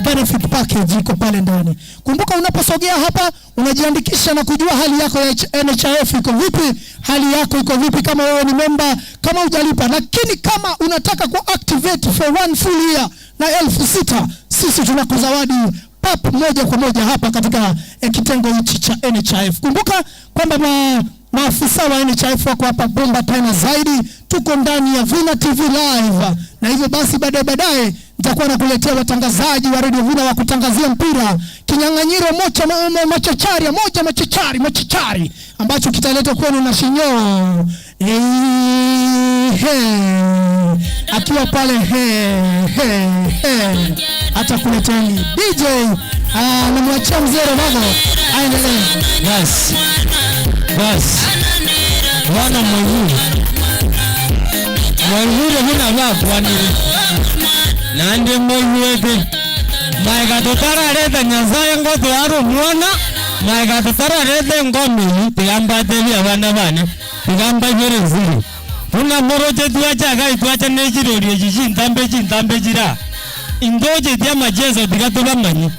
benefit package iko pale ndani. Kumbuka unaposogea hapa unajiandikisha na kujua hali yako ya NHIF iko vipi, hali yako iko vipi kama wewe ni memba, kama hujalipa. Lakini kama unataka ku activate for one full year na 6,000, sisi tunakuzawadi pap moja kwa moja hapa katika kitengo hichi cha NHIF. Kumbuka kwamba maafisa wa NHIF wako hapa bomba tena zaidi. Tuko ndani ya Vuna TV Live, na hivyo basi baadaye baadaye nitakuwa nakuletea watangazaji wa Radio Vuna wa kutangazia mpira kinyang'anyiro mocha machachari moja machachari machachari ambacho kitaletwa kwenu na Shinyo Ehe, akiwa pale he, he, he. Atakuleteni DJ. Namwachia mzee Robago aendelee. Bas. Bas. Bwana mwenyezi. Mwenyezi huna bakwanire. Nande mwenyezi. Maega totarareta Nyasaye ngotwara omwana, maega totarareta engomi tigambatebi abana bane, tigambaibere ensiri. Buna moroche twacha iga twacha ne chirori echi chintambe chintambe chira. Indochetie amacheso tiga tobamanye.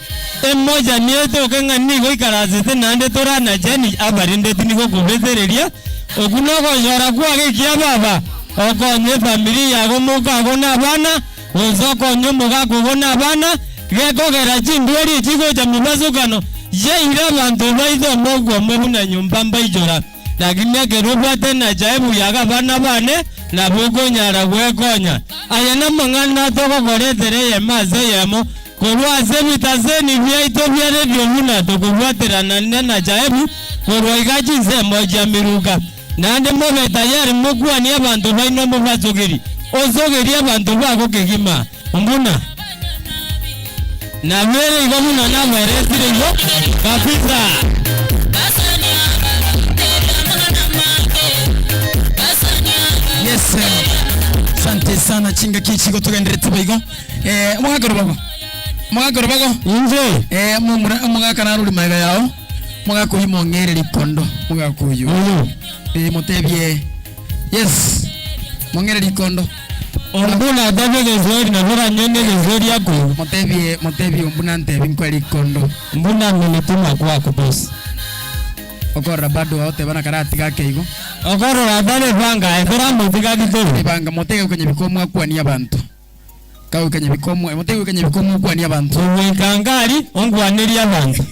Emoja nietoke ng'a nigo ikarasete naende toranacheni abarende tinigo kobetereria oku nogochora kwage ekia baba okonye efamiri yago mokago na abana gose okonye omogaka ogo na abana gekogera chindwari echi gocha mibasukano yaire abanto baito omogwomwe buna nyomba mbaichora lakini ekero obwate NHIF yaga abana bane nabo okonyara gwekonya. Aya namang'ana togokoretera eyemo ase eyemo korwa ase ebitaseni biaito bia Radio Vuna tokobwaterana na NHIF korwa iga chinsemo chia miruka. Naende mobe tayari mokwanie abanto baino mobasogeri osogerie abanto bako kegima mbuna nabere igo buna nabaeresire igo kabisa. Yes, asante sana chinga kichigo tugenderete baigo. Omogaka Rubago. Omogaka Rubago. Inche. Omogaka naruri maega yao. Omogaka oyio mong'ere rikondo. Omogaka oyio. Oyo. Motebie. Yes. Mong'ere rikondo. Ombuna atebe gesweri na bora nyene gesweri yako. Motebie, motebie ombuna ntebi nkwe rikondo. Mbuna amenituma kwako boss. Okorora bado aoteba na karati gake igo. Okorora atare banga, ekora motiga gitoro. Ibanga motege kwenye bikomu akwania abantu. Kawe kwenye bikomu, motege kwenye bikomu akwania abantu. Uwekangari ongwaniria abantu.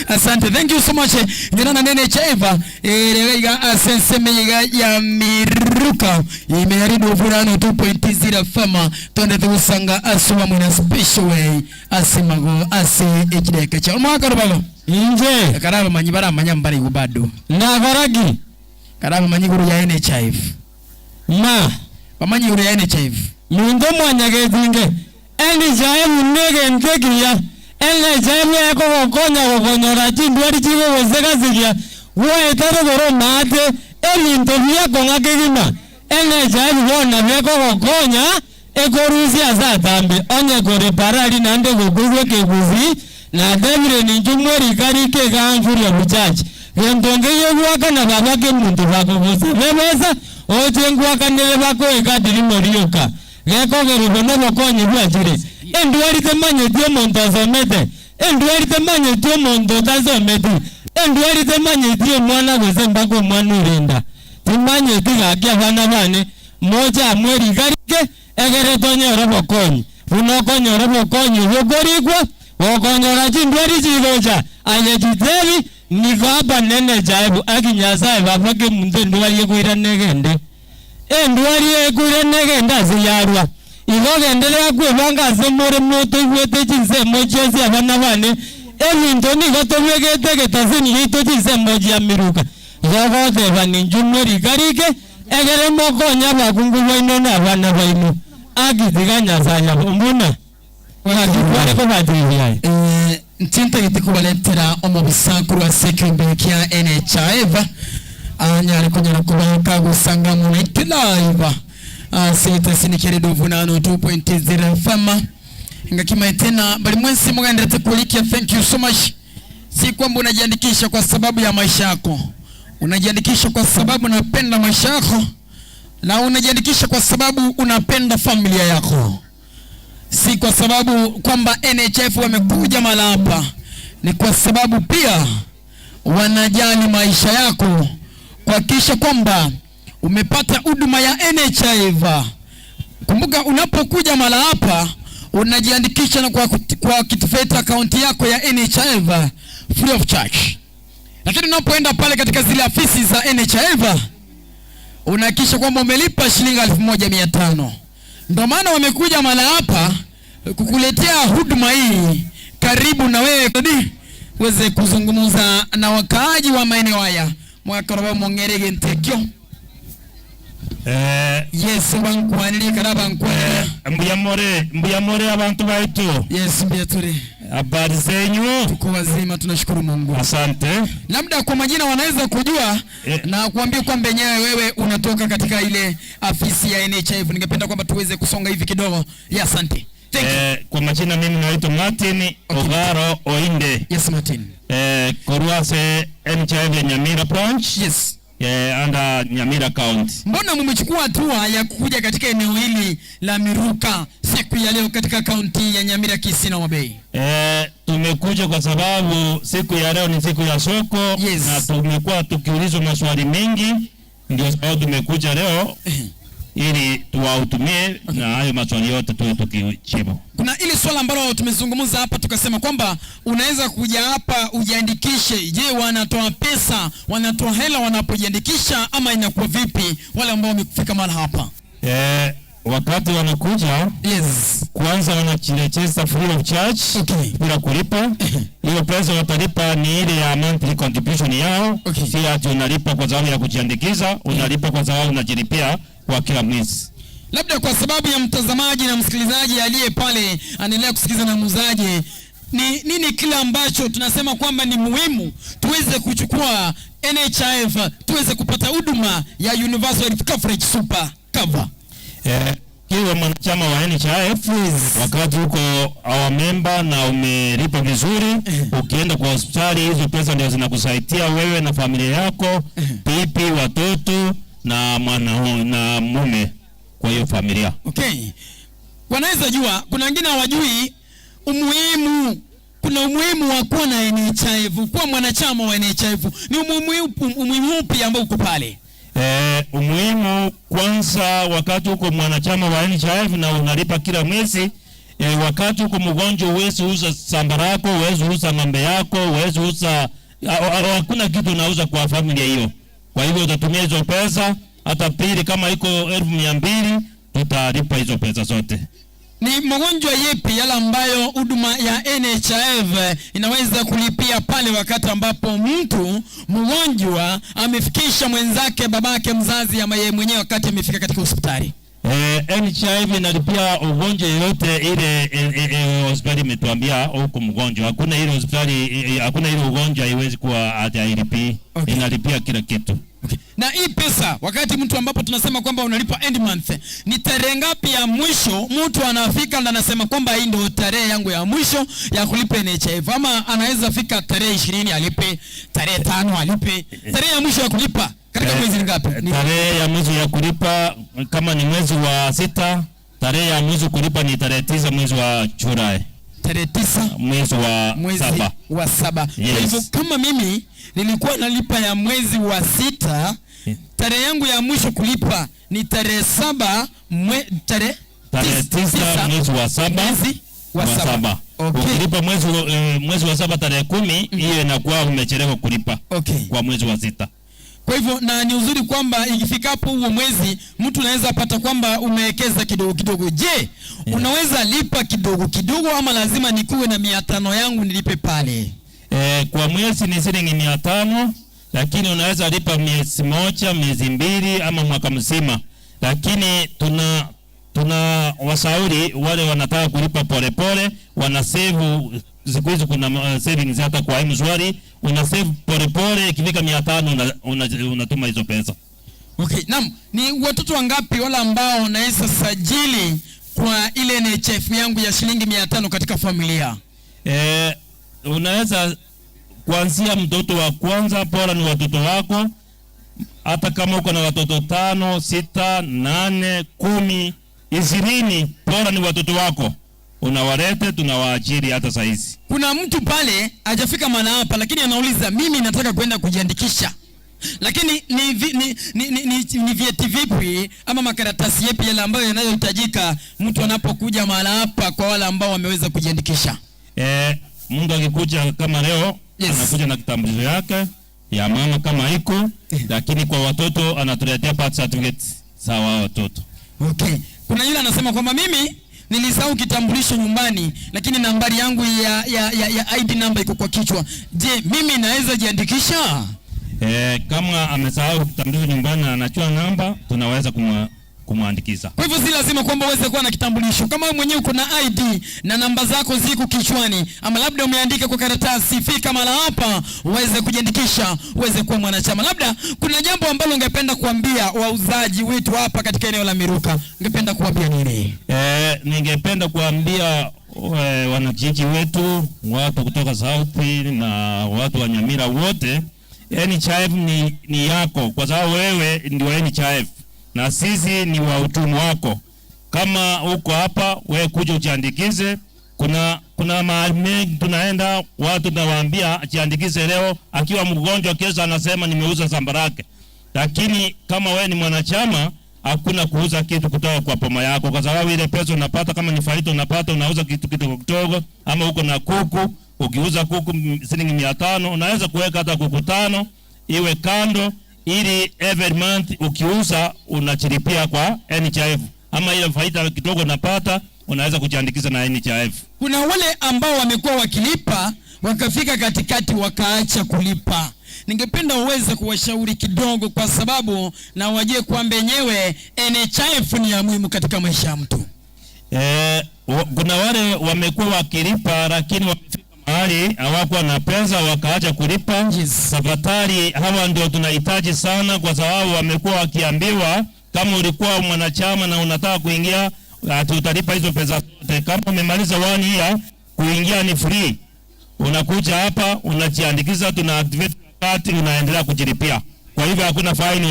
Asante, thank you so much. Ngena nene chaiva erega asenseme iga ya miruka imeharibu vurano 2.0 fama tonde tusanga asuwa mwina special way asimago ase ekideka cha omwaka rubago inje karaba manyi baramanya mbari bado na garagi karaba manyi guru ya NHIF ma bamanyi guru ya NHIF minto mwanyagetinge NHIF negentekiya NHIF ekogokonya gokonyora chindwari chigogosegasigia gwaetare goro maate ebinto biakong'a kegima NHIF bono bekogokonya ekorusia ase atambe onye kore parari naende gokoigwa ekegusi natebire ninchu mwerika egamfuria buchache gento nkeiyo gwakana baba kemonto bakogosa bebesa oche ngwakanere bakoeka dirimo rioka gekogererwa nobokonyi bwachire endwari temanyeti omonto asomete endwari temanyeti omonto otasometi endwari temanyeti omwana gose mpaka omwana orenda timanyeti gaki abana bane mocha mwerikarike egere tonyore obokonyi buna okonyora obokonyi bokorikwa okonyora chindwari chigocha aye chitebi niko hapa nene chaibu aki Nyasaye baba kemuntu endwari ekoira negende endwari ekoira negende ase yarwa igo genderea kwebanga ase more motoigwete chinsemo chionsi abana bane ebinto nigo tobegete egetaseni giaito chinsemo chia miruka gogoteba ninchu mwerikarike egere mokonya abakungu baino na abana baino. Aki tiga Nyasaye abe mbuna gaki kware kobatebia aye. Eh, ntintagete kobaretera omobisa korwa ase ekeombe kia NHIF anyare konyara koba kagosanga mono naitwe live ase egetesini kia Radio Vunano 2.0 FM ngaki maete na bari mwensi mugenderete kurikia thank you so much si kwamba unajiandikisha kwa sababu ya maisha yako unajiandikisha kwa sababu unapenda maisha yako na unajiandikisha kwa sababu unapenda familia yako si kwa sababu kwamba NHF wamekuja mahala hapa, ni kwa sababu pia wanajali maisha yako, kuhakikisha kwamba umepata huduma ya NHIF. Kumbuka, unapokuja mahala hapa unajiandikisha na kwa, kwa activate akaunti yako ya NHIF free of charge, lakini unapoenda pale katika zile afisi za NHIF unahakikisha kwamba umelipa shilingi 1500. Ndio maana wamekuja mahala hapa kukuletea huduma hii karibu na wewe kodi uweze kuzungumza na wakaaji wa maeneo haya mwakoroba mongerege ntekyo Eh, yes bankwanire kara bankwanire mbuyamore mbuyamore abantu baitu yes mbuyatore habari zenyu tuko wazima tunashukuru Mungu asante labda kwa majina wanaweza kujua na kuambia kwamba yenyewe wewe unatoka katika ile afisi ya NHIF. Ningependa kwamba tuweze kusonga hivi kidogo. Ya, asante. Eh, kwa majina mimi naitwa Martin Ogaro Oinde. Yes, Martin. Eh, Korwase NHIF ya Nyamira branch. Yes. Eh, under Nyamira County. Mbona mmechukua hatua ya kuja katika eneo hili la Miruka siku ya leo katika kaunti ya Nyamira, Kisii na Homa Bay? Eh, tumekuja kwa sababu siku ya leo ni siku ya soko yes. Na tumekuwa tukiulizwa maswali mengi, ndio sababu tumekuja leo ili tuwahudumie na hayo maswali yote tuwe tukijibu. Kuna ile swala ambalo tumezungumza hapa tukasema kwamba unaweza kuja hapa ujiandikishe. Je, wanatoa pesa, wanatoa hela wanapojiandikisha ama inakuwa vipi wale ambao wamefika mahali hapa? Eh, wakati wanakuja yes. Kwanza wanachirejesta free of charge okay. Bila kulipa hiyo pesa watalipa ni ile ya monthly contribution yao okay. Si ati unalipa kwa sababu ya kujiandikiza, unalipa kwa sababu unajilipia kwa kila mwezi. Labda kwa sababu ya mtazamaji na msikilizaji aliye pale anaendelea kusikiliza na muuzaji, ni nini kile ambacho tunasema kwamba ni muhimu tuweze kuchukua NHIF tuweze kupata huduma ya Universal Health Coverage Super Cover? Eh, kiwa mwanachama wa NHIF wakati uko our member na umelipa vizuri, ukienda kwa hospitali hizo pesa ndio zinakusaidia wewe na familia yako, bibi, watoto na mwana na mume kwa hiyo familia. Okay, wanaweza jua, kuna wengine hawajui umuhimu kuna umuhimu wa kuwa na NHIF, kuwa mwanachama wa NHIF ni umuhimu umuhimu upi ambao uko pale? Eh, umuhimu kwanza, wakati uko mwanachama wa NHIF na unalipa kila mwezi eh, wakati uko mgonjwa huwezi uza shamba lako, huwezi uza ng'ombe yako, huwezi uza hakuna kitu unauza kwa familia hiyo. Kwa hivyo utatumia hizo pesa. Hata pili, kama iko 200,000 tutalipa hizo pesa zote. Ni magonjwa yepi yale ambayo huduma ya NHIF inaweza kulipia pale wakati ambapo mtu mgonjwa amefikisha mwenzake, babake mzazi ama yeye mwenyewe wakati amefika katika hospitali? Eh, NHIF inalipia ugonjwa yoyote ile hospitali imetuambia huko mgonjwa. Hakuna ile hospitali hakuna ile ugonjwa haiwezi kuwa ati hailipii. Okay. Inalipia kila kitu. Okay. Na hii pesa wakati mtu ambapo tunasema kwamba unalipa end month, ni tarehe ngapi ya mwisho mtu anafika na anasema kwamba hii ndio tarehe yangu ya mwisho ya kulipa NHIF, ama anaweza fika tarehe 20 alipe, tarehe 5 alipe, tarehe ya mwisho ya kulipa katika mwezi ni ngapi? Tarehe ya mwisho ya kulipa kama ni mwezi wa 6, tarehe ya mwisho kulipa ni tarehe 9 mwezi wa Julai. Tarehe 9 mwezi wa mwezi 7. wa 7. Yes. Kwa hivyo kama mimi nilikuwa nalipa ya mwezi wa 6, tarehe yangu ya mwisho kulipa ni tarehe 7 tarehe Tarehe 9 mwezi wa 7 mwezi wa saba. Okay. Ukilipa mwezi wa 7 tarehe 10, hiyo inakuwa umechelewa kulipa. Okay. Kwa mwezi wa 6. Kwa hivyo na ni uzuri kwamba ikifikapo huo mwezi mtu anaweza pata kwamba umewekeza kidogo kidogo. Je, unaweza lipa kidogo kidogo ama lazima nikuwe na 500 yangu nilipe pale? Eh, kwa mwezi ni shilingi 500, lakini unaweza lipa miezi moja, miezi 2 ama mwaka mzima. Lakini tuna Tuna washauri wale wanataka kulipa polepole, wana save. Siku hizi kuna savings hata kwa M-Shwari, una save polepole, ikifika 500 unatuma hizo pesa. Okay, naam, ni watoto wangapi wale ambao wanaweza sajili kwa ile NHIF yangu ya shilingi 500 katika familia? Unaweza kuanzia mtoto wa kwanza, bora ni watoto wako, hata kama uko na watoto 5, 6, 8, 10, 20, bora ni watoto wako. Unawalete, tunawaajiri hata saizi. Kuna mtu pale hajafika maana hapa, lakini anauliza mimi nataka kwenda kujiandikisha, lakini ni vyeti vipi ama makaratasi yapi yale ambayo yanayohitajika mtu anapokuja mahala hapa kwa wale ambao wameweza kujiandikisha? Mtu akikuja kama leo, anakuja na kitambulisho yake ya mama kama iko, lakini kwa watoto anatuletea birth certificate sawa watoto. Okay. Kuna yule anasema kwamba mimi nilisahau kitambulisho nyumbani, lakini nambari yangu ya ID number iko kwa kichwa. Je, mimi naweza jiandikisha? Kama amesahau kitambulisho nyumbani na anachua namba, tunaweza kumwandikisha. Kwa hivyo si lazima kwamba uweze kuwa na kitambulisho. Kama wewe mwenyewe uko na ID na namba zako ziko kichwani, ama labda umeandika kwa karatasi, fika mahala hapa uweze kujiandikisha, uweze kuwa mwanachama. Labda kuna jambo ambalo ungependa kuambia wauzaji wetu hapa katika eneo la Miruka, ungependa kuambia nini? Ningependa kuambia wanakijiji wetu, watu kutoka South na watu wa Nyamira wote, NHIF ni yako, kwa sababu wewe ndio NHIF na sisi ni wahudumu wako. Kama uko hapa, wewe kuja ujiandikize. Kuna mahali mengi tunaenda, watu tunawaambia jiandikize leo, akiwa mgonjwa kesho anasema nimeuza shamba lake. Lakini kama wewe ni mwanachama, hakuna kuuza kitu kutoka kwa poma yako, kwa sababu ile pesa unapata, kama ni faida unapata, unauza kitu kidogo kidogo, ama uko na kuku, ukiuza kuku shilingi 500, unaweza kuweka hata kuku 5 iwe kando, ili every month ukiuza unachilipia kwa NHIF, ama ile faida kidogo unapata unaweza kujiandikisha na NHIF. Kuna wale ambao wamekuwa wakilipa wakafika katikati wakaacha kulipa. Ningependa uweze kuwashauri kidogo, kwa sababu na wajue kwamba wenyewe NHIF ni ya muhimu katika maisha ya mtu. Kuna wale wamekuwa wakilipa lakini wamefika mahali hawakuwa na pesa wakaacha kulipa. Tafadhali hawa ndio tunahitaji sana, kwa sababu wamekuwa wakiambiwa kama ulikuwa mwanachama na unataka kuingia, ati utalipa hizo pesa zote. Kama umemaliza 1 year, kuingia ni free. Unakuja hapa unajiandikisha, tuna activate card, unaendelea kujilipia. Kwa hivyo hakuna fine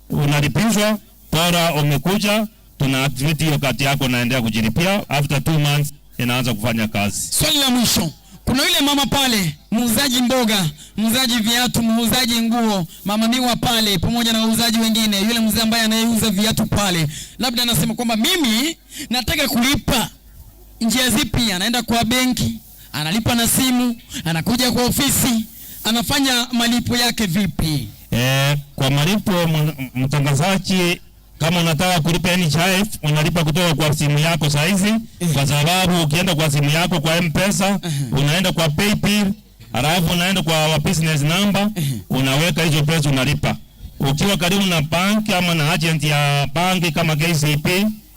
unalipishwa, bora umekuja, tuna activate hiyo card yako, unaendelea kujilipia. After 2 months inaanza kufanya kazi. Swali la mwisho, kuna yule mama pale, muuzaji mboga, muuzaji viatu, muuzaji nguo, mama miwa pale pamoja na wauzaji wengine, yule mzee ambaye anayeuza viatu pale, labda anasema kwamba mimi nataka kulipa. Njia zipi? Anaenda kwa benki, analipa na simu, anakuja kwa ofisi, anafanya malipo yake vipi? Kwa malipo mtangazaji, kama unataka kulipa NHIF unalipa kutoka kwa simu yako saizi, kwa sababu ukienda kwa simu yako kwa M-Pesa, unaenda kwa PayPal, halafu unaenda kwa our business number, unaweka hizo pesa unalipa. Ukiwa karibu na bank ama na agent ya banki kama KCB,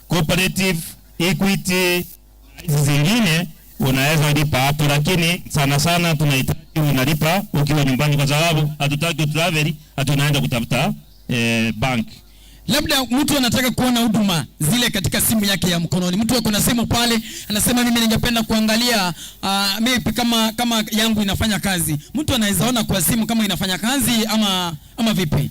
Cooperative, Equity, hizi zingine unaweza lipa hapo, lakini sana sana tunahitaji unalipa ukiwa nyumbani, kwa sababu hatutaki travel, hatunaenda kutafuta bank. Labda mtu anataka kuona huduma zile katika simu yake ya mkononi. Mtu ako na simu pale, anasema mimi ningependa kuangalia maybe kama yangu inafanya kazi. Mtu anaweza ona kwa simu kama inafanya kazi ama vipi?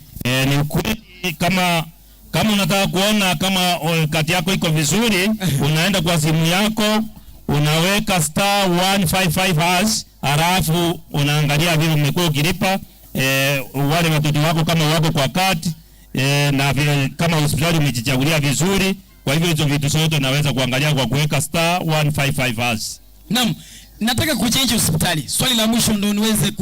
Ni ukweli, kama unataka kuona kama kati yako iko vizuri, unaenda kwa simu yako, unaweka star 155 hash, halafu unaangalia vile umekuwa ukilipa, wale watoto wako kama wako kwa kati, na vile kama hospitali umejichagulia vizuri. Kwa hivyo hizo vitu zote unaweza kuangalia kwa kuweka star 155 hash. Naam, nataka kuchange hospitali. Swali la mwisho ndio niweze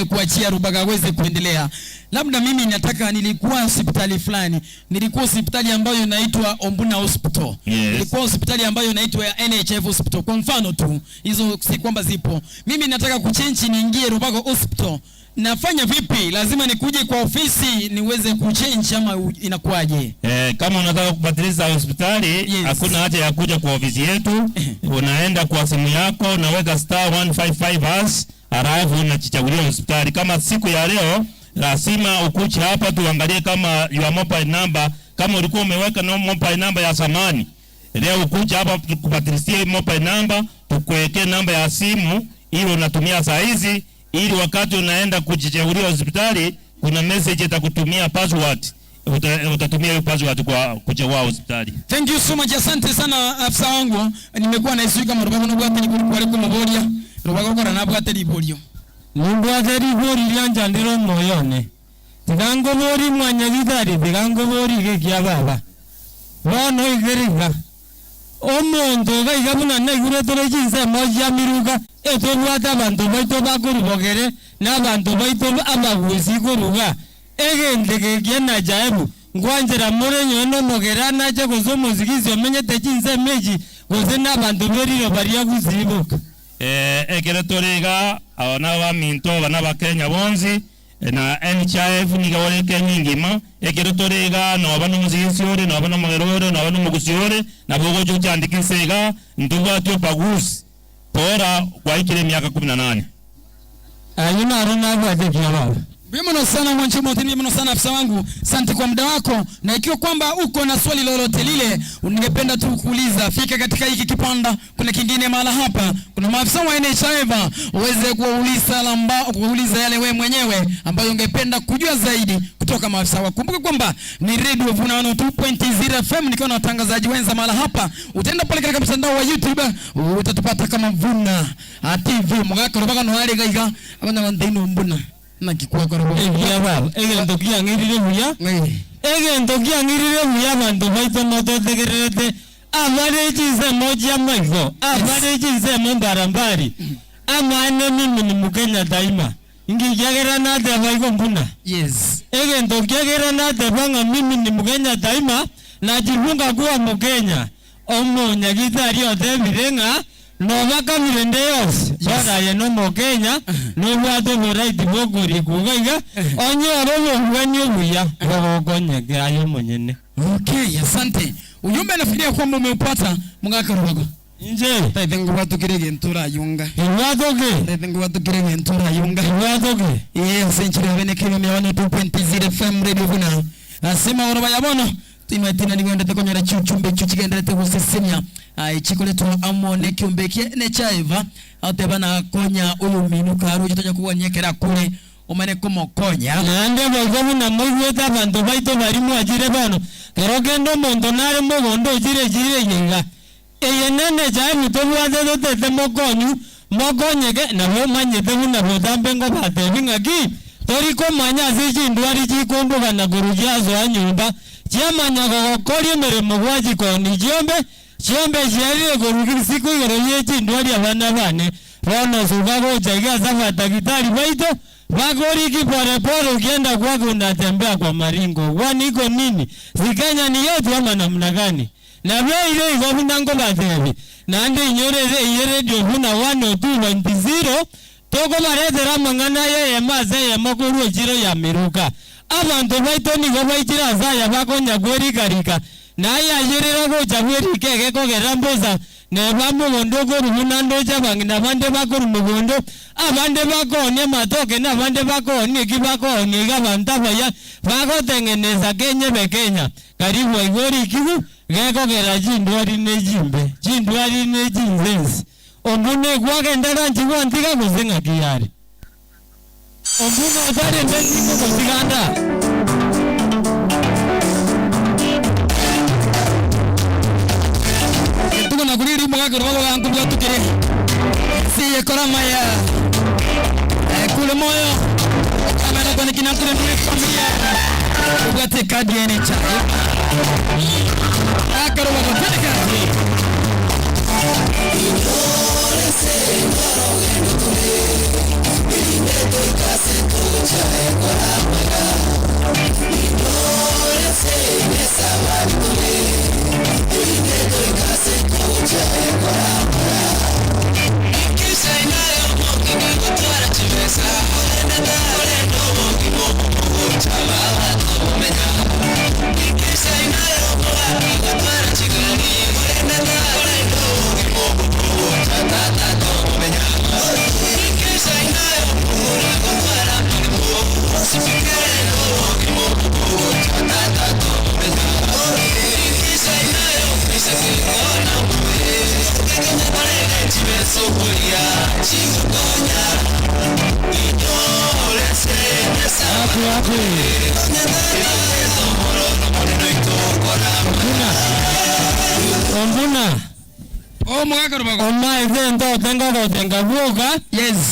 kuachia Rubaga aweze kuendelea. Labda mimi nataka, nilikuwa hospitali fulani, nilikuwa hospitali ambayo inaitwa Ombuna Hospital. Nilikuwa hospitali ambayo inaitwa ya NHIF Hospital. Kwa mfano tu, hizo si kwamba zipo. Mimi nataka kuchange niingie Rubaga Hospital. Nafanya vipi? Lazima nikuje kwa ofisi niweze kuchange ama inakuwaje? Kama unataka kubadilisha hospitali hakuna haja ya kuja kwa ofisi yetu. Unaenda kwa simu yako unaweka star 155 hash, halafu unajichagulia hospitali. Kama siku ya leo lazima ukuje hapa tuangalie kama your mobile number, kama ulikuwa umeweka no mobile number ya zamani, leo ukuje hapa tukubadilishie mobile number, tukuwekee namba ya simu ile unatumia saa hizi, ili wakati unaenda kujichagulia hospitali kuna message itakutumia password utatumia hiyo password kwa kuchagua hospitali. Thank you so much. Asante sana afisa wangu. Nimekuwa na isuika murubago nobwate libori kware kumuboria. Rubago kora nabwate liborio. Nimbwate ribori rianchandire omoyo one. Tiga nkobori mwanyagitari, tiga nkobori gekia baba. Bono igere iga. Omonto iga iga buna naigure tore chinsemo chia miruka, etobwate abanto baito bakorubogere, na abanto baito abagusi koruga. Egento eke kia NHIF, nkwanchera more nyowe na omogere anache gose omosigisi omenyete chinsemo echi, gose na abanto berire baria gusii boka. Ekero tore iga, aba nabaminto, aba nabakenya bonsi, na NHIF nigo ore Kenya engima, ekero tore iga noba nomosigisi ore, noba nomogere ore, noba nomogusi ore, nabo ogocha ochandike inse iga, ntobwati obagusi, bora gwaikire emiaka kumi na nane. Ayio naro nabwate ekiya baba. Mbuya muno sana mwanchi motini, mbuya muno sana afisa wangu, asante kwa muda wako, na ikiwa kwamba uko na swali lolote lile ningependa tu kuuliza, fika katika hiki kipanda, kuna kingine mahala hapa, kuna maafisa wa NHIF uweze kuwauliza lamba, kuwauliza yale wewe mwenyewe ambayo ungependa kujua zaidi kutoka maafisa wako. Kumbuka kwamba ni Radio Vuna 102.0 FM nikiwa na watangazaji wenza mahala hapa. Utaenda pale katika mtandao wa YouTube utatupata kama Vuna TV. Mugaka rubaga no hali gaiga abana bandeino mbuna. Naki kwakora bo. Ekiya baba, egento kiang'irire buya, egento kiang'irire buya abanto baito mototegererete, abare chinsemo chia maigo, abare chinsemo mbarambari, amane mimi ni Mkenya daima. Ngikiagera nateba igo mbuna. Egento kiagera nateba ng'a mimi ni Mkenya daima, najifunga kuwa Mkenya. Omonyagitari otebire ng'a noba kabire nde yonsi, baraye no Mokenya, nobwate oboraiti bwa okorikwa iga iga, onyore obobwani obuya bogokonyekera aye omonyene. Okay, asante. Ujumbe nafikiria kwamba umeupata mugaka rubago. Nje. Taithe ngubwatukire gento rayunga. Ngubwatuke. Taithe ngubwatukire gento rayunga. Ngubwatuke. Yes, nchiri abene kebe mia one two point zero FM Radio Vuna. Asema oroba ya bono. Timatina niwendete konyora chiuchumbe chiu chigenderete gusesemia. Ai chikoletwa amone kiumbe kie ne chaiva. Ateba na konya uyu minu karu chitonya kuwanyekera kule. Omane komokonya. Naende boigo buna moigwete abanto baito bari mwachire bono. Kero kende omonto nare mogondo ochire chire iga. Eye nene chaibu tobwate totete mokonyu, mokonyeke, nabo omanyete buna botambe ngobatebi ng'aki, tori komanya ase chindwari chikombogana korwa chiasoa nyomba, chiamanya gogokoria emeremo gwa chikoni chiombe, chiombe chiarire korwa risiku igoro ye chindwari abana bane. Bono suka gocha iga ase abatagitari baito, bakoriki pole pole ukienda kwako unatembea kwa maringo. Kwani iko nini? Si Kenya ni yetu ama namna gani? Na beire igo buna ngobatebi. Naende inyorere eye Radio Vuna 102.0, tokobaretera amang'ana y'eyemo ase eyemo korwa echiro ya miruka. Abanto baito nigo baichire ase aya bakonya kwerikarika. Naye ayerera gocha bwerika egekogera mbosa, neba mogondo okorwa buna ndoche abang'ina bande bakorwa mogondo, abande bakoonia amatoke na abande bakoonia eki bakoonia iga abanto abaya, bagotengeneza Kenya ebe Kenya. Karibu aiga orikigu, gekogera chindwari ne chimbe, chindwari ne chinsensi. Ombuna ekwagenda ranchi gwantiga gose ng'aki yare. Ombuna otarende ningo gotiganda. Tuko na kuriri mwaka rogo ga nkubwa tukire. Siye korama ya. Kule moyo. Kamera kwa nikina kule ni familia. Ubwate kadi ya NHIF. Akaro wako twende kazi. Ombuna. Omaete entote nkogotenga bwoka,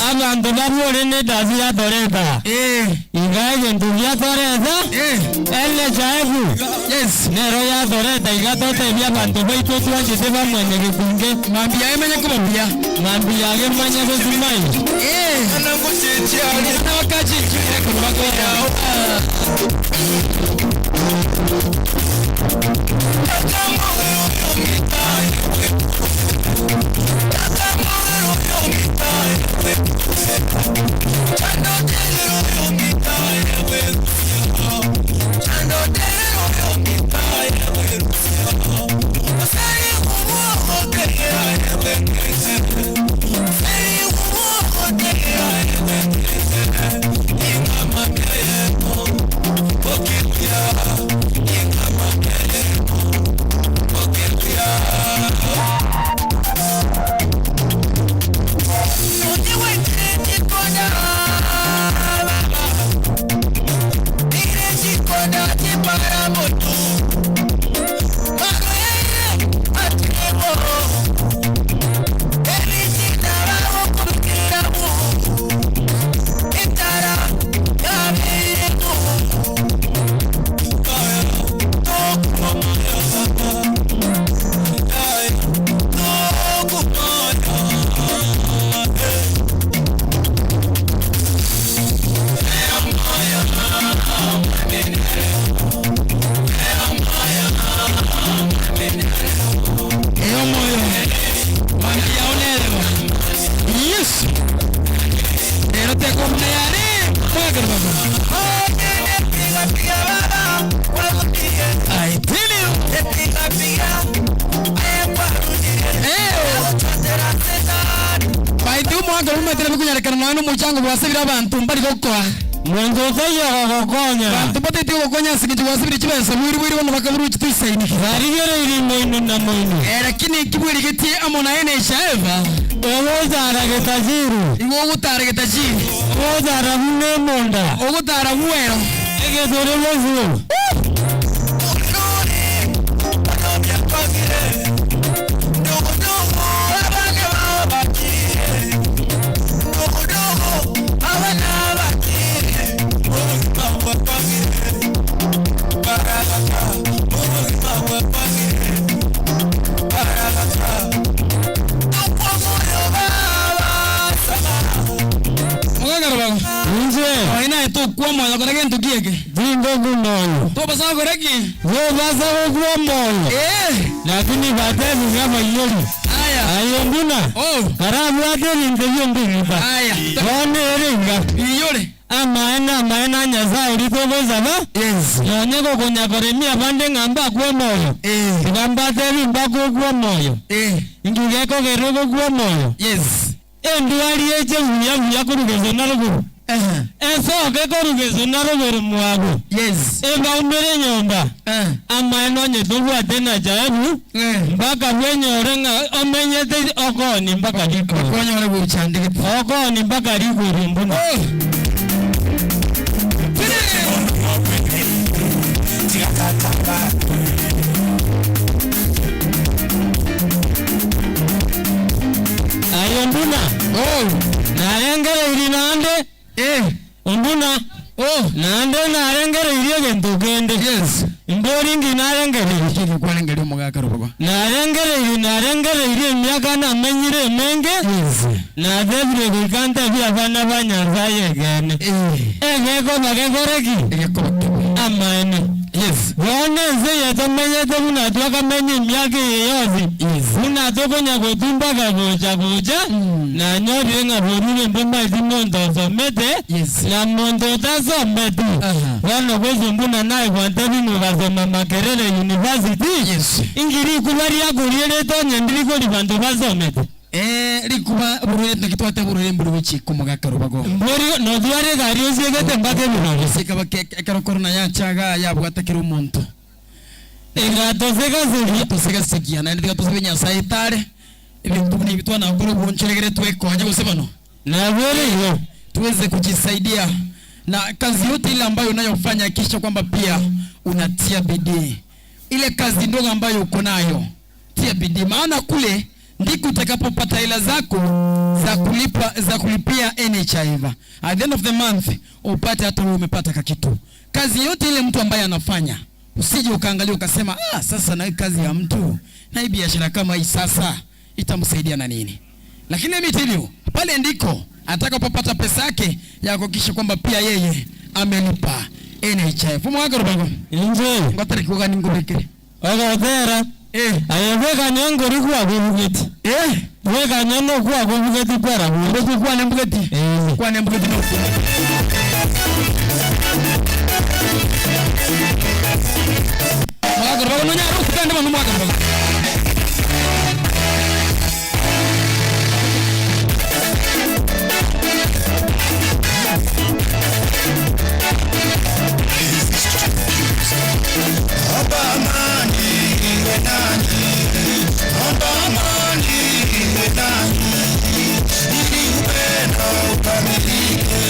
abanto babore nedasi yatoreta. Iga egento giatoreta, NHIF, nero yatoreta iga totebie abanto baito twanchete bamanye gekunge. Mambia emanye koba buya. Mambia age manye gosimai. Omwaka bikunyarekana nonya na omochango bwasabire abanto mbari gokoa. Monto otaiyo gogokonya. Banto bateti gokonya ase eng'encho gwasabire chibesa bwiri bwiri bono bakaburuchi toisainiki. Barigereirie moino na moino. Eh, lakini kibwerigetie amo na NHIF. Ogotara getajiri. Igo ogotara getajiri. Ogotara buna emonda. Ogotara bwero. Egetore bosio. Oina tokwa moyo kora gento kieke. Dingo gumoyo. Tobasa kora ki? Tobasa gokwa moyo. Eh. Lakini batebi ng'abayori. Aya. Aye mbuna. Oh. Karabwate ebinto biombiriba. Aya. Bono ere Iyore. Amaene amaene a Nyasaye ritogosaba. Yes. Nonye gokonya koremia abande ng'a mbakwe omoyo. Tiga mbatebi mbakwe omoyo. Inki gekogera ogokwa omoyo. Yes. Endwari eche buya buya korugeso na ruguru. Esoke korugeso na ruguru mwago. Yes. Ebaumere enyomba. Amaene onye tobwate NHIF mpaka bwenyore ng'a omenyete okoni mpaka rikori. Okonyore gochandegete. Okoni mpaka rikori mbuna. Aye mbuna. Oh. Narengereirie naende. Ombuna. Oh. Naende narengereirie egento kende. Yes. Mbori nki narengereirie. Kwarengeria omogaka robogo. Narengereirie narengereirie emiaka namenyire emenge. Yes. Natebire goika ntebie abana ba Nyasaye egene. Egekoba gekore ki? Egekoba kebe. Amaene. Yes. Bono ense eye tomenyete buna twakamenya emiaka eye yonsi. Buna tokonya gotumbaka gocha gocha, nanyorire ng'a borure mbomaeti monto osomete, na monto otasometi. Bono gose mbuna naye gwantebi ng'a Makerere University, inki rikuba riakorierete onye ndirikori banto basomete? Eh, rikuba burure nakitwate burure mburi buchiko omogaka robago. Mbori notware egari osiegete mpaka ebirori. Sikaba ekero corona yachaga yabwata kera omonto. Egatosegasegia. Egatosegasegia naende tiga tosabe Nyasaye tare. Ebinto buna ebi twanakora obwonchoregere twekonye gose bono. Nabere igo. Tuweze kujisaidia na kazi yote ile ambayo unayofanya, hakikisha kwamba pia unatia bidii. Ile kazi ndogo ambayo uko nayo tia bidii, maana kule ndiko utakapopata hela zako za kulipa za kulipia NHIF. At the end of the month upate hata wewe umepata kakitu. Kazi yote ile mtu ambaye anafanya, usije ukaangalia ukasema ah, sasa na hii kazi ya mtu na hii biashara kama hii sasa itamsaidia na nini? Lakini let me tell you, pale ndiko atakapopata pesa yake ya kuhakikisha kwamba pia yeye amelipa NHIF. Mwaka rubango. Inje. Ngotari kuga ningubikire. Ogotera. Aye bwekanya ngori kwa kubugeti. Bwekanya no kwa kubugeti kwera. Ngoku kwa nembugeti. Kwa nembugeti no. Mwaka rubango no nyaro kutende bano mwaka rubango. Omba amani iwe nanyi, omba amani iwe nanyi, ili upendo ukamilike,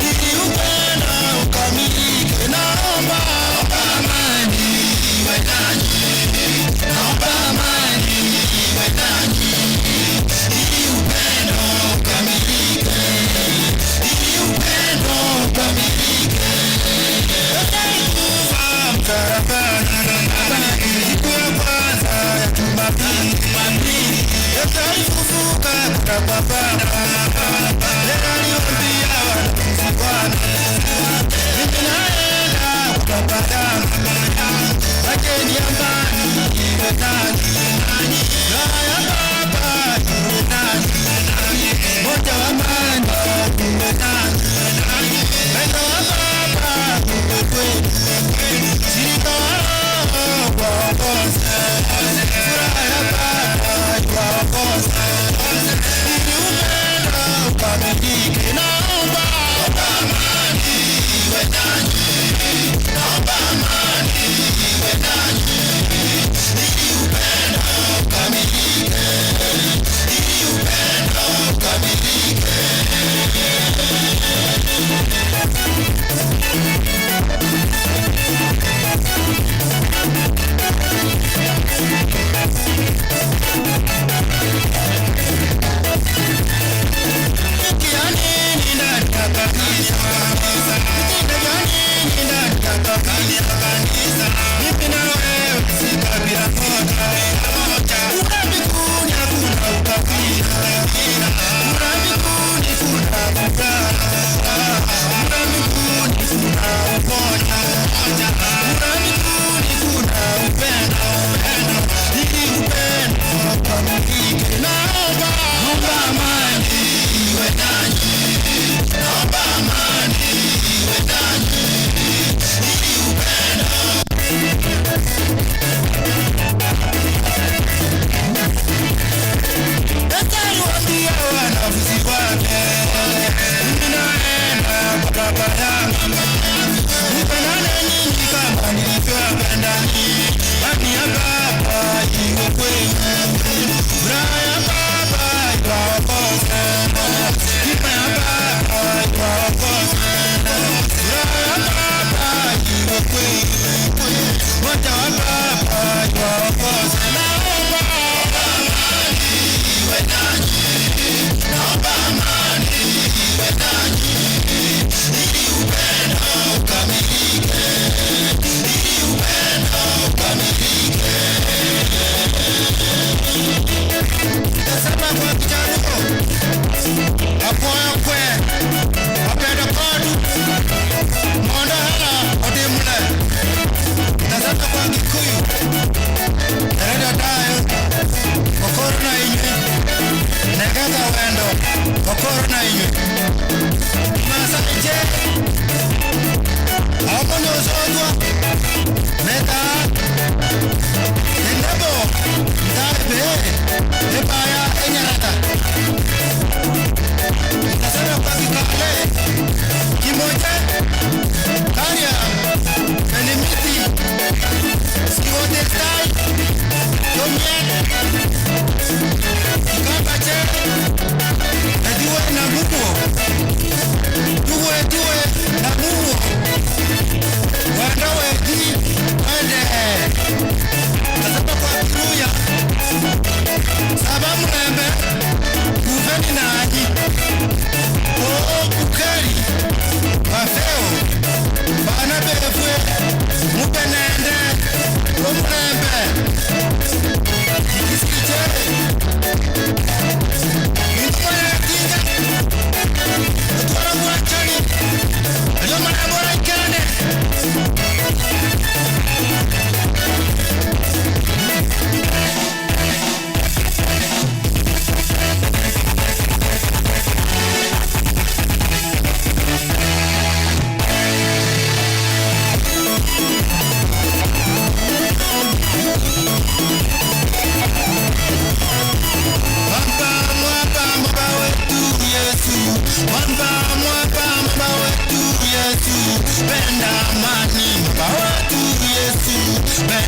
ili upendo ukamilike. Naomba omba amani iwe nanyi, naomba amani iwe nanyi, ili upendo ukamilike, ili upendo ukamilike. Siku ya kwanza ya Jumapili, Yesu alifufuka kutoka kwa Baba. Yeye aliwaambia wanafunzi wake, mimi naenda kwa Baba yangu, lakini amani iwe nanyi, raha ya Baba iwe nanyi, moja wa amani iwe nanyi, pendo wa Baba iwe kwenu, shirika wa Roho waongoze, furaha ya Baba iwaongoze, ili upendo ukamilike. Naomba amani iwe nanyi, naomba amani iwe nanyi, ili upendo ukamilike.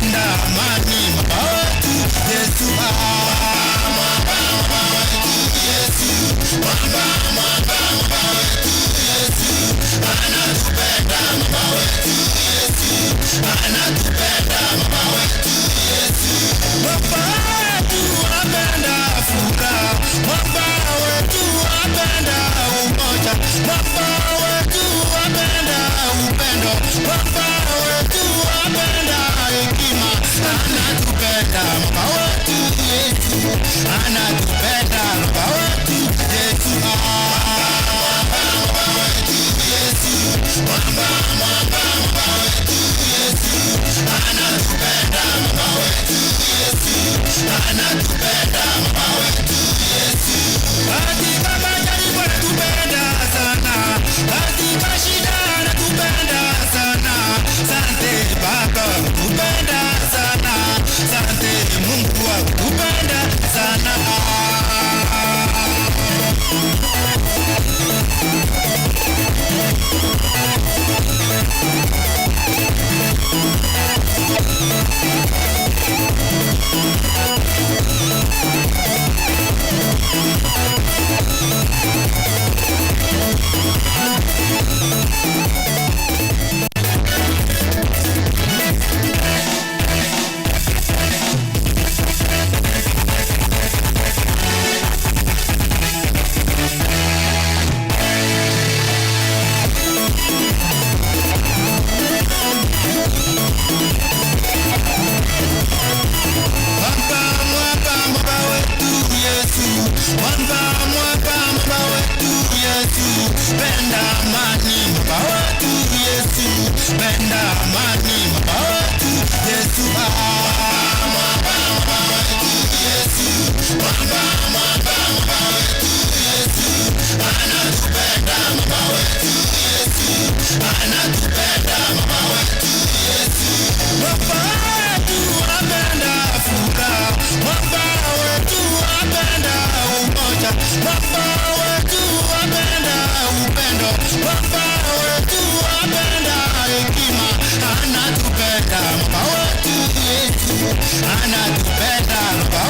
Penda amani mwamba wetu Yesu. Mwamba, mwamba wetu Yesu. Mwamba, mwamba, mwamba wetu Yesu. Anatupenda mwamba wetu Yesu. Anatupenda mwamba wetu Yesu. Mwamba wetu apenda furaha. Mwamba wetu apenda umoja. Mwamba wetu apenda upendo. Mwamba wetu apenda hekima. Anatupenda mwamba wetu Yesu. Anatupenda mwamba wetu Yesu. Mwamba, mwamba wetu Yesu. Mwamba, mwamba, mwamba wetu Yesu. Anatupenda mwamba wetu Yesu. Anatupenda mwamba wetu Yesu. Katika majaribu anatupenda sana. Katika shida anatupenda sana. Sante Baba kutupenda sana. Sante Mungu wa kutupenda sana. Mwamba, mwamba, mwamba wetu Yesu. Mwamba, mwamba, mwamba wetu Yesu. Penda amani mwamba wetu Yesu. Penda amani mwamba wetu Yesu. Mwamba, mwamba wetu Yesu. Mwamba, mwamba, mwamba wetu Yesu. Anatupenda mwamba wetu Yesu. Anatupenda mwamba wetu Yesu. Mwamba wetu apenda furaha. Mwamba wetu apenda umoja. Mwamba wetu apenda upendo. Mwamba wetu apenda hekima. Anatupenda mwamba wetu Yesu. Anatupenda mwamba